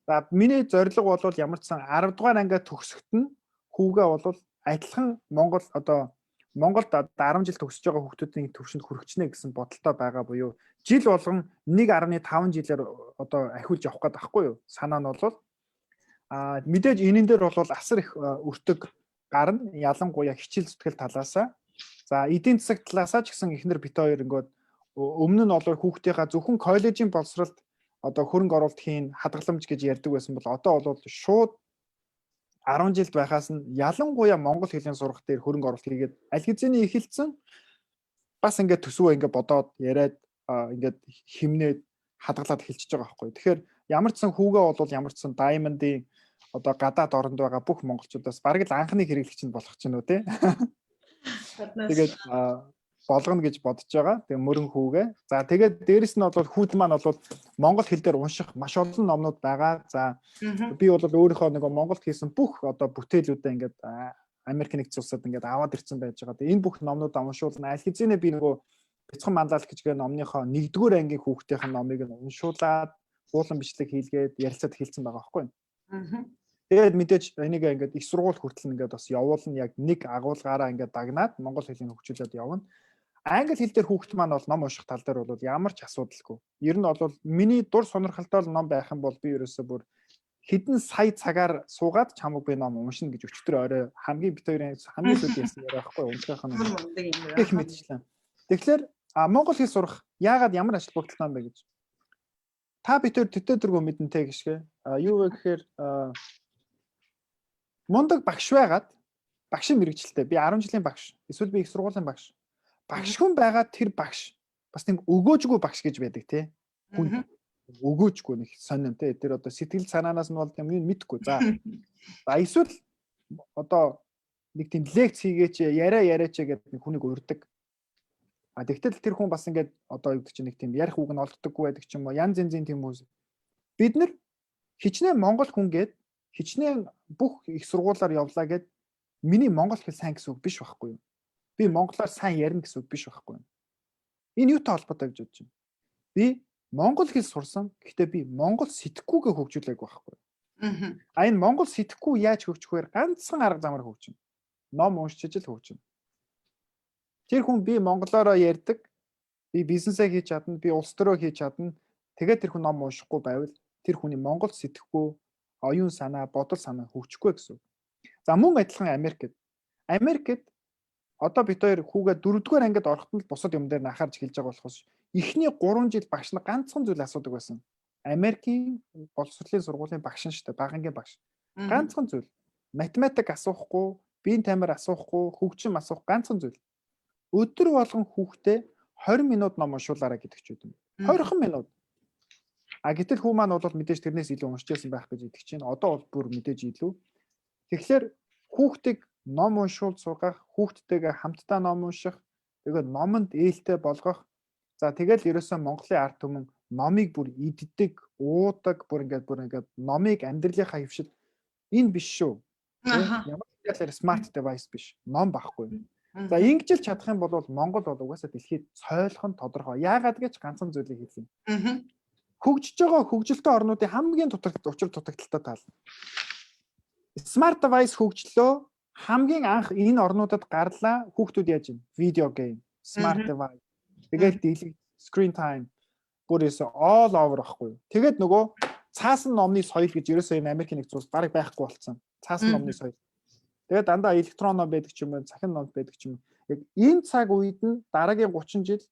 За, миний зорилго бол ямар ч сан 10 дугаар ангиа төгсөхөд нь хүүгээ бол адилхан Монгол одоо Монголд 10 жил төгсөж байгаа хүүхдүүдийн төвшөнд хүрчнэ гэсэн бодолтой байгаа буюу жил болгон 1.5 жилээр одоо ахиулж явах гээд байхгүй юу? Санаа нь бол мэдээж энэн дээр бол асар их өртөг гарна. Ялангуяа хичээл зүтгэл талаасаа. За, эдийн засаг талаасаа ч гэсэн эхнэр бит хоёр ингээд өмнө нь бол хүүхдийнхаа зөвхөн коллежийн боловсролд одоо хөрөнгө оруулалт хийн хадгаламж гэж ярьдаг байсан бол одоо бол шууд 10 жилд байхаас нь ялангуяа монгол хэлний сурах дээр хөрөнгө оруулалт хийгээд аль хэзээний эхэлсэн, бас ингээд төсвөө ингээд бодоод яриад ингээд химнээд хадгалаад эхэлчихэж байгаа байхгүй. Тэгэхээр ямар ч сан хүүгээ бол ямар ч сан Diamond-ийн одоо гадаад оронд байгаа бүх монголчуудаас бараг л анхны хэрэглэгч нь болох ч юм уу те. Тэгээд болгоно гэж бодож байгаа. Тэгээ мөрөн хүүгээ. За, тэгээд дээрэс нь бол хүүд маань бол монгол хэл дээр унших маш олон номнууд байгаа. За, би бол өөрийнхөө нөгөө Монголд хийсэн бүх одоо бүтээлүүдээ ингээд Америк нэгдсэн улсад ингээд аваад ирсэн байж байгаа. Тэгээ энэ бүх номнуудаа уншуулна. Аль хэзээ би нөгөө Бяцхан манлайлах гэж номныхоо нэгдүгээр ангийн хүүхдийн номыг нь уншуулад уулан бичлэг хийлгээд ярилцаад хэлсэн байгаа байхгүй. Тэгээд мэдээж энийг ингээд их сургууль хүртэл ингээд бас явуулна, яг нэг агуулгаараа ингээд дагнаад монгол хэлийг хөгжүүлээд явна. Англи хэл дээр хүүхд маань бол ном унших тал дээр бол ямар ч асуудалгүй. Ер нь бол миний дур сонирхолтой ном байх юм бол би ерөөсөө бүр хэдэн сая цагаар суугаад чамаг би ном уншина гэж өчтөр орой хамгийн бит хоёрын хамгийн сүүлийн ярьсан яриа байхгүй, уншихын нь. Гэх мэтчлэн. Тэгэхээр монгол хэл сурах яагаад ямар ач холбогдолтой юм бэ гэж. Та бид хоёр төтөө дөргөө мэднэ те гэшгэ. Юу вэ гэхээр мундаг багш байгаад, багшийн мэргэжилтэй, би 10 жилийн багш, эсвэл би их сургуулийн багш. Багш хүн байгаад тэр багш бас нэг өгөөжгүй багш гэж байдаг тий. Хүн өгөөжгүй нэг сонин тий. Тэр одоо сэтгэл санаанаас нь бол юм мэдхгүй. За. За, эсвэл одоо нэг тийм лекц хийгээч, яриа яриач гэдэг нэг хүнийг урьдаг. А тэгтэл тэр хүн бас ингээд одоо юу гэдэг чинь нэг тийм ярих үг нь олддоггүй байдаг ч юм уу, янз янзын тийм хүмүүс. Бид нар хичнээн монгол хүн гээд, хичнээн бүх их сургуулаар явлаа гэд миний монгол хэл сайн гэсэн үг биш байхгүй юу? Би монголоор сайн ярина гэсэн үг биш байхгүй юу? Энэ юутай холбоотой гэж бодож байна? Би монгол хэл сурсан. Гэхдээ би монгол сэтгэхүйгээ хөгжүүлээгүй байхгүй юу? А энэ Монгол сэтгэхүй яаж хөгжих вэ? Ганцхан арга замаар хөгжинэ. Ном уншиж л хөгжинэ. Тэр хүн би монголоороо ярьдаг, би бизнесээ хийж чадна, би улс төрөө хийж чадна. Тэгээд тэр хүн ном уншихгүй байвал тэр хүний монгол сэтгэхүй, оюун санаа, бодол санаа хөгжихгүй гэсэн үг. За, мөн адилхан Америкт. Америкт одоо бид хоёр хүүгээ дөрөвдүгээр ангид ороход нь бусад юм дээр нь анхаарч эхэлж байгаа болохоос эхний 3 жил багш нар ганцхан зүйл асуудаг байсан. Америкийн боловсролын сургуулийн багш нь шүү дээ, бага ангийн багш. Ганцхан зүйл. Математик асуухгүй, биеийн тамир асуухгүй, хөгжим асуух ганцхан зүйл. Өдөр болгон хүүхдээ 20 минут ном уншуулаарай гэдэг ч юм. 20 минут. А гэтэл хүү маань бол мэдээж тэрнээс илүү уншиж байсан байх гэж итгэж байна. Одоо бол бүр мэдээж илүү. Тэгэхээр хүүхдийг ном уншуул сургах, хүүхдтэйгээ хамтдаа ном унших, тэгээд номонд ээлтэй болгох. За, тэгэл ерөөсөө Монголын ард түмэн номыг бүр иддэг, уудаг, бүр ингээд номыг амьдралынхаа хэвшил энэ биш шүү. Ямар ч байдлаар smart device биш. Ном байхгүй. За, ингэж л чадах юм бол Монгол бол угаасаа дэлхийд цойлох нь тодорхой. Яагаад гэж ганцхан зүйлийг хэлье. Хөгжиж байгаа хөгжилтэй орнуудын хамгийн учир дутагдалтай тал. Smart device хөгжлөө, хамгийн анх энэ орнуудад гарлаа. Хүүхдүүд яаж юм? Video game, smart device. Тэгэл дийлэг screen time бүр ерөөсөө all over байхгүй. Тэгээд нөгөө цаасан номны соёл гэж ерөөсөө энэ Америкийн нэгдсэн улс бараг байхгүй болсон. Цаасан номны соёл. Тэгээд дандаа электрон ном байдаг ч юм уу, цахим ном байдаг ч юм уу. Яг энэ цаг үед нь дараагийн 30 жил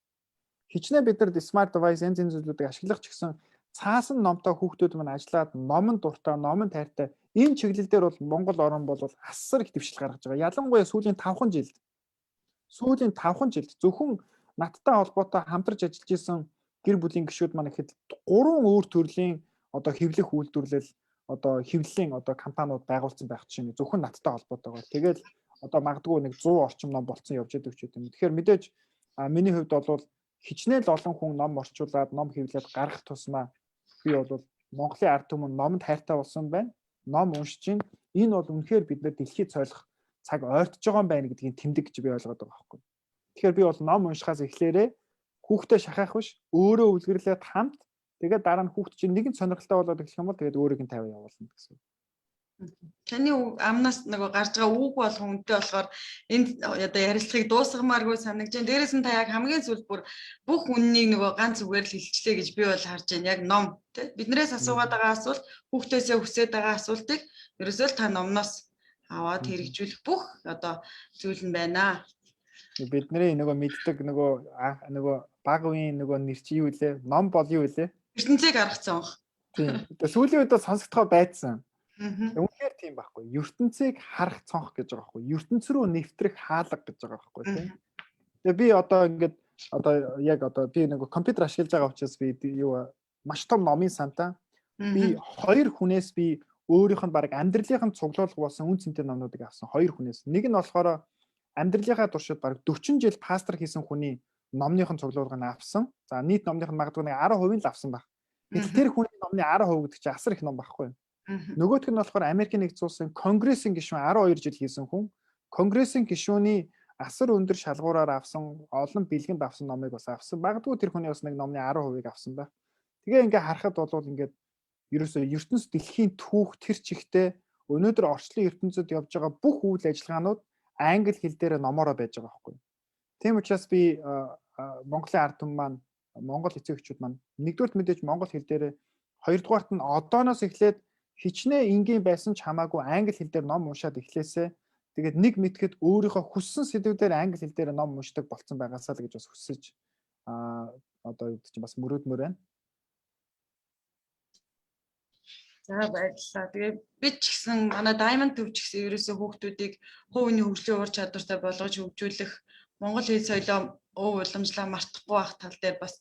хичнээн бид нар smart device янз янз зүйлүүдийг ашиглах ч гэсэн цаасан номтой хүүхдүүд маань ажиллаад, номон дуртай, номон тайртай, энэ чиглэл дээр бол Монгол орн бол асар их дэвшил гаргаж байгаа. Ялангуяа сүүлийн 5 жилд зөвхөн надтай холбоотой хамтарч ажиллаж исэн гэр бүлийн гишүүд маань ихэд гурван өөр төрлийн одоо хэвлэх үйлдвэрлэл, одоо хэвлэлийн одоо компаниуд байгуулсан байх чинь зөвхөн надтай холбоотойгоор. Тэгэл одоо магадгүй нэг 100 орчим ном болцсон явж байдаг ч юм. Тэгэхээр мэдээж миний хувьд бол хичнээн л олон хүн ном орчуулад, ном хэвлээд гаргах тусмаа би бол Монголын ард түмэн номонд хайртай болсон байна. Ном уншиж байна. Энэ бол үнэхээр бид нар дэлхийд цойлох цаг ойртож байгаа юм байна гэдгийг тэмдэг гэж би ойлгоод байгаа байхгүй. Тэгэхээр би бол ном уншихаас эхлээрээ, хүүхдээ шахах биш, өөрөө үлгэрлээд хамт, тэгээд дараа нь хүүхд чинь нэгэн сонирхолтой болоод эхлэх юм бол тэгээд өөрийг нь тавиа явуулна гэсэн. Таны амнаас нөгөө гарч байгаа үг болгон үнэтэй болохоор энд одоо ярилцлагыг дуусгамааргүй санагдаж байна. Дээрээс нь та яг хамгийн сүүлд бүр бүх үннийг нөгөө ганц үгээр л хэлчихлээ гэж би бол харж байна. Яг ном, тий. Биднээс асуугаад байгаа асуулт, хүүхдээсээ хүсээд байгаа асуултыг ерөөсөө л та номноос аваад хэрэгжүүлэх бүх одоо зүйл нь байна. Бидний нөгөө мэддэг нөгөө бага үеийн нөгөө нэр чи юу лээ? Ном бол юу лээ? Ертөнцийг арга цонх. Тийм. Тэгээ сүүлийн үед сонсогдохоо байцсан. Үнэхээр тийм байхгүй. Ертөнцийг харах цонх гэж байгаа байхгүй. Ертөнц рүү нэвтрэх хаалга гэж байгаа байхгүй, тийм. Тэгээ би одоо ингээд одоо яг одоо би нэг компьютер ашиглаж байгаа учраас би юу маш том номын сантай. Би хоёр хүнээс би өөрийнх нь баг амьдралынх нь цуглуулга болсон үн цэнтэй номнуудыг авсан хоёр хүнээс. Нэг нь болохоор амьдралынхаа туршид баг 40 жил пастор хийсэн хүний номных нь цуглуулгыг авсан. За, нийт номных нь магадгүй нэг 10% л авсан байх. Гэтэл тэр хүний номны 10% гэдэг чинь асар их ном байхгүй. Нөгөөх нь болохоор Америкийн нэгдсэн улсын Конгрессийн гишүүн 12 жил хийсэн хүн. Конгрессийн гишүүний асар өндөр шалгуураар авсан, олон бэлгэнд авсан номыг бас авсан. Магадгүй тэр хүний бас нэг номны 10%-ыг авсан байх. Тэгээ ингээ харахад бол ингээд ерөөсөө ертөнц дэлхийн түүх тэр чигтээ өнөөдөр орчлон ертөнцөд явж байгаа бүх үйл ажиллагаанууд англи хэл дээр номоороо байж байгаа байхгүй. Тийм учраас би Монголын ард түмэн маань, Монгол эцэг эхчүүд маань нэгдүгээрт мэдээж монгол хэл дээр, хоёрдугаарт нь одооноос эхлээд хичнээн энгийн байсан ч хамаагүй англи хэл дээр ном уншаад эхлээсэй. Тэгээд нэг мэтгэд өөрийнхөө хүссэн сэдвүүдээр англи хэл дээр ном уншдаг болцсон байгаасаа л гэж бас хүсэж одоо юу гэдэг чинь бас мөрөөдмөр байна. За, баярлалаа. Тэгээ бид ч гэсэн, манай Diamond төв ч гэсэн ерөөсөө хүүхдүүдийг хувь хүний хөгжлийн ур чадвартай болгож хөгжүүлэх, монгол хэл соёлоо өв уламжлаа мартахгүй байх тал дээр бас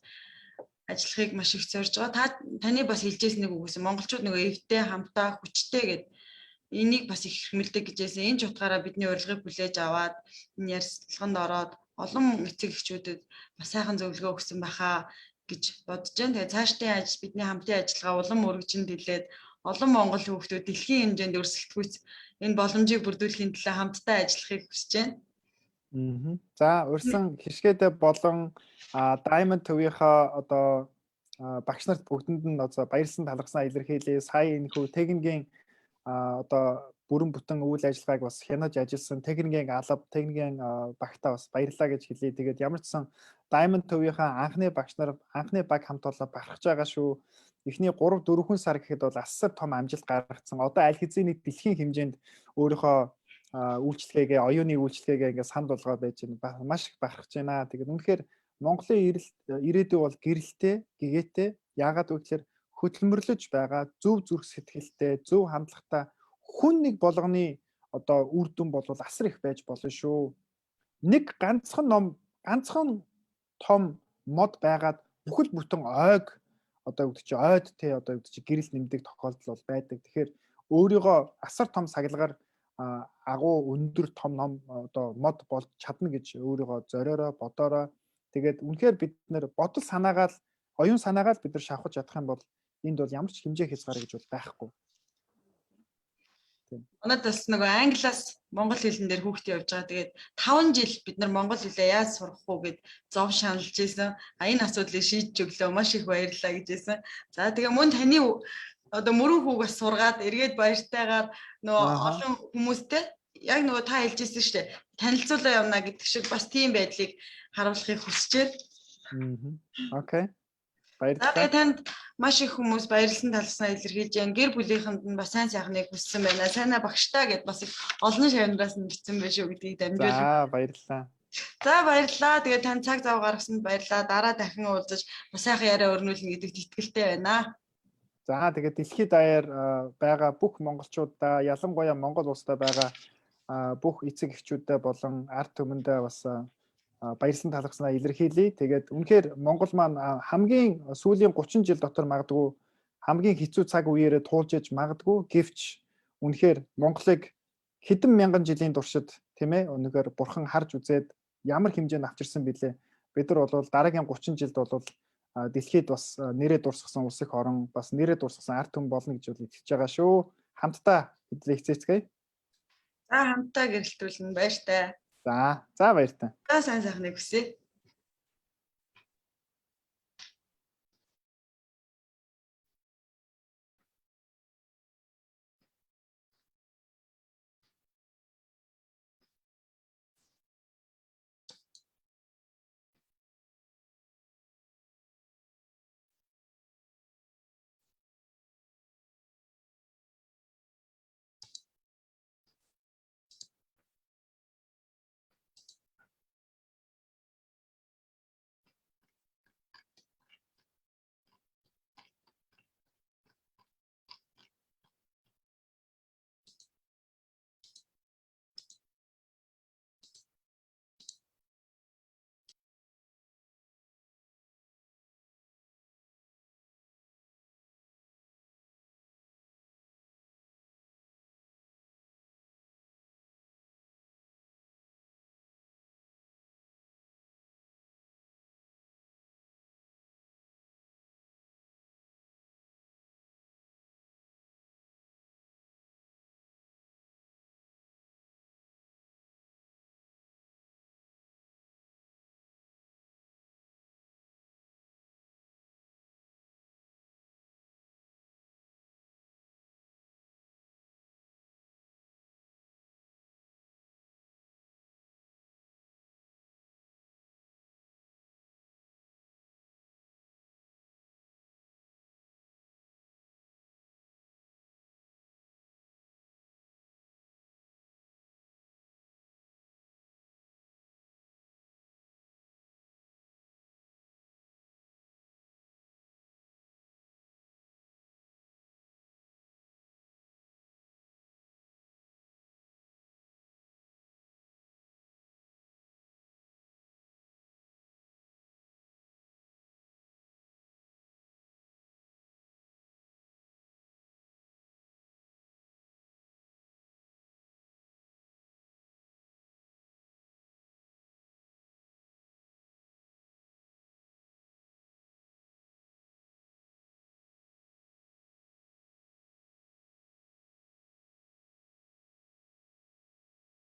ажиллахыг маш их зорж байгаа. Та таны бас хэлжсэн нэг үг гэсэн, монголчууд нөгөө эвтэй, хамтаа, хүчтэй гэд энийг бас их хэрмэлдэг гэж хэлсэн. Энэ ч утгаараа бидний урилгыг хүлээж аваад энэ ярилцлаганд ороод олон эцэг эхчүүдэд бас сайхан зөвлөгөө өгсөн байхаа гэж бодож байна. Тэгээ цаашдын ажил, бидний хамтын ажиллагаа улам өргөжин тэлээд олон монгол хүүхдүүд дэлхийн хэмжээнд өрсөлдөхүйц энэ боломжийг бүрдүүлэхийн төлөө хамтдаа ажиллахыг хүсэж байна. За, урьсан хишгээдэ болон Diamond төвийнхөө одоо Багш нарт бүгдэнд нь одоо баярлсан талархсанаа илэрхийлье. Сая энэхүү техникийн одоо бүрэн бүтэн үйл ажиллагааг бас хянаж ажилласан техникийн алба, техникийн багтаа бас баярлалаа гэж хэлье. Тэгээд ямар ч сан Diamond төвийнхаа анхны багш нар, анхны баг хамт олоо бахархаж байгаа шүү. Эхний 3 4 сар гэхэд бол асар том амжилт гаргацсан. Одоо аль хэзээний дэлхийн хэмжээнд өөрийнхөө үйлчлэгээгээ, оюуны үйлчлэгээгээ ингээд санд болгоод байж байна. Маш их бахархаж байна. Тэгээд үнэхээр Монголын ирээдүй бол гэрэлтэй, гэгээтэй. Яагаад вэ гэхээр хөдөлмөрлөж байгаа, зөв зүрх сэтгэлтэй, зөв хандлагатай хүн нэг болгоны одоо үр дүн бол асар их байж болно шүү. Нэг ганцхан ном, ганцхан том мод байгаад бүхэл бүтэн ойг одоо гэдэг чи ойд те одоо гэдэг чи гэрэл нэмдэг тохиолдол бол байдаг. Тэгэхээр өөрийгөө асар том саглагаар агуу өндөр том ном одоо мод болж чадна гэж өөрийгөө зориороо, бодоороо. Тэгээд үнэхээр бид нэр бодол санаагаа л, оюун санаагаа л бид нар шавхаж чадах юм бол энд бол ямар ч хэмжээ хязгаар гэж бол байхгүй. Тийм. Манайд бас нөгөө англиас монгол хэлэн дээр хүүхдээ явж байгаа. Тэгээд 5 жил бид нар монгол хэлээ яаж сурах уу гэд зов шаналж исэн. А энэ асуудлыг шийдэж өглөө, маш их баярлалаа гэж хэлсэн. За, тэгээ мөн таны одоо мөрөн хүүг бас сургаад эргээд баяртайгаар нөгөө олон хүмүүстэй яг нөгөө та хэлж ирсэн шүү дээ. Танилцуулаа явна гэдэг шиг бас тийм байдлыг харуулахыг хүсэж байна. Okay. Баярлалаа. Тэгээ танд маш их хүмүүс баярлсан талснаа илэрхийлж байна. Гэр бүлийнхэнд нь бас сайн сайхныг хүссэн байна. Сайнаа багштай гэд бас их олон шавнараас нь бичсэн байх шүү гэдгийг дамжуулна. За, баярлалаа. За, баярлалаа. Тэгээ танд цаг зав гаргасанд баярлалаа. Дараа дахин уулзаж бас сайхан яриа өрнүүлнэ гэдэгт итгэлтэй байна. За, тэгээд дэлхийд даяар байгаа бүх монголчуудаа, ялангуяа Монгол улстай байгаа бүх эцэг эхчүүдээ болон ард түмэндээ бас баярлсан талархснаа илэрхийлье. Тэгээд үнэхээр Монгол маань хамгийн сүүлийн 30 жил дотор магадгүй хамгийн хэцүү цаг үеэрээ туулж иж магадгүй. Гэвч үнэхээр Монголыг хэдэн мянган жилийн туршид, тийм ээ, үнэхээр бурхан харж үзээд ямар хэмжээнд авчирсан бilé. Бид нар бол дараагийн 30 жилд бол дэлхийд бас нэрээ дурсгасан улс их орон, бас нэрээ дурсгасан ард түмэн болно гэж бол итгэж байгаа шүү. Хамтдаа хэдлээ хичээцгээе. За, хамтдаа гэрэлтүүлнэ. Баяртай. За, за, баяртай. За, сайн сайхныг хүсье.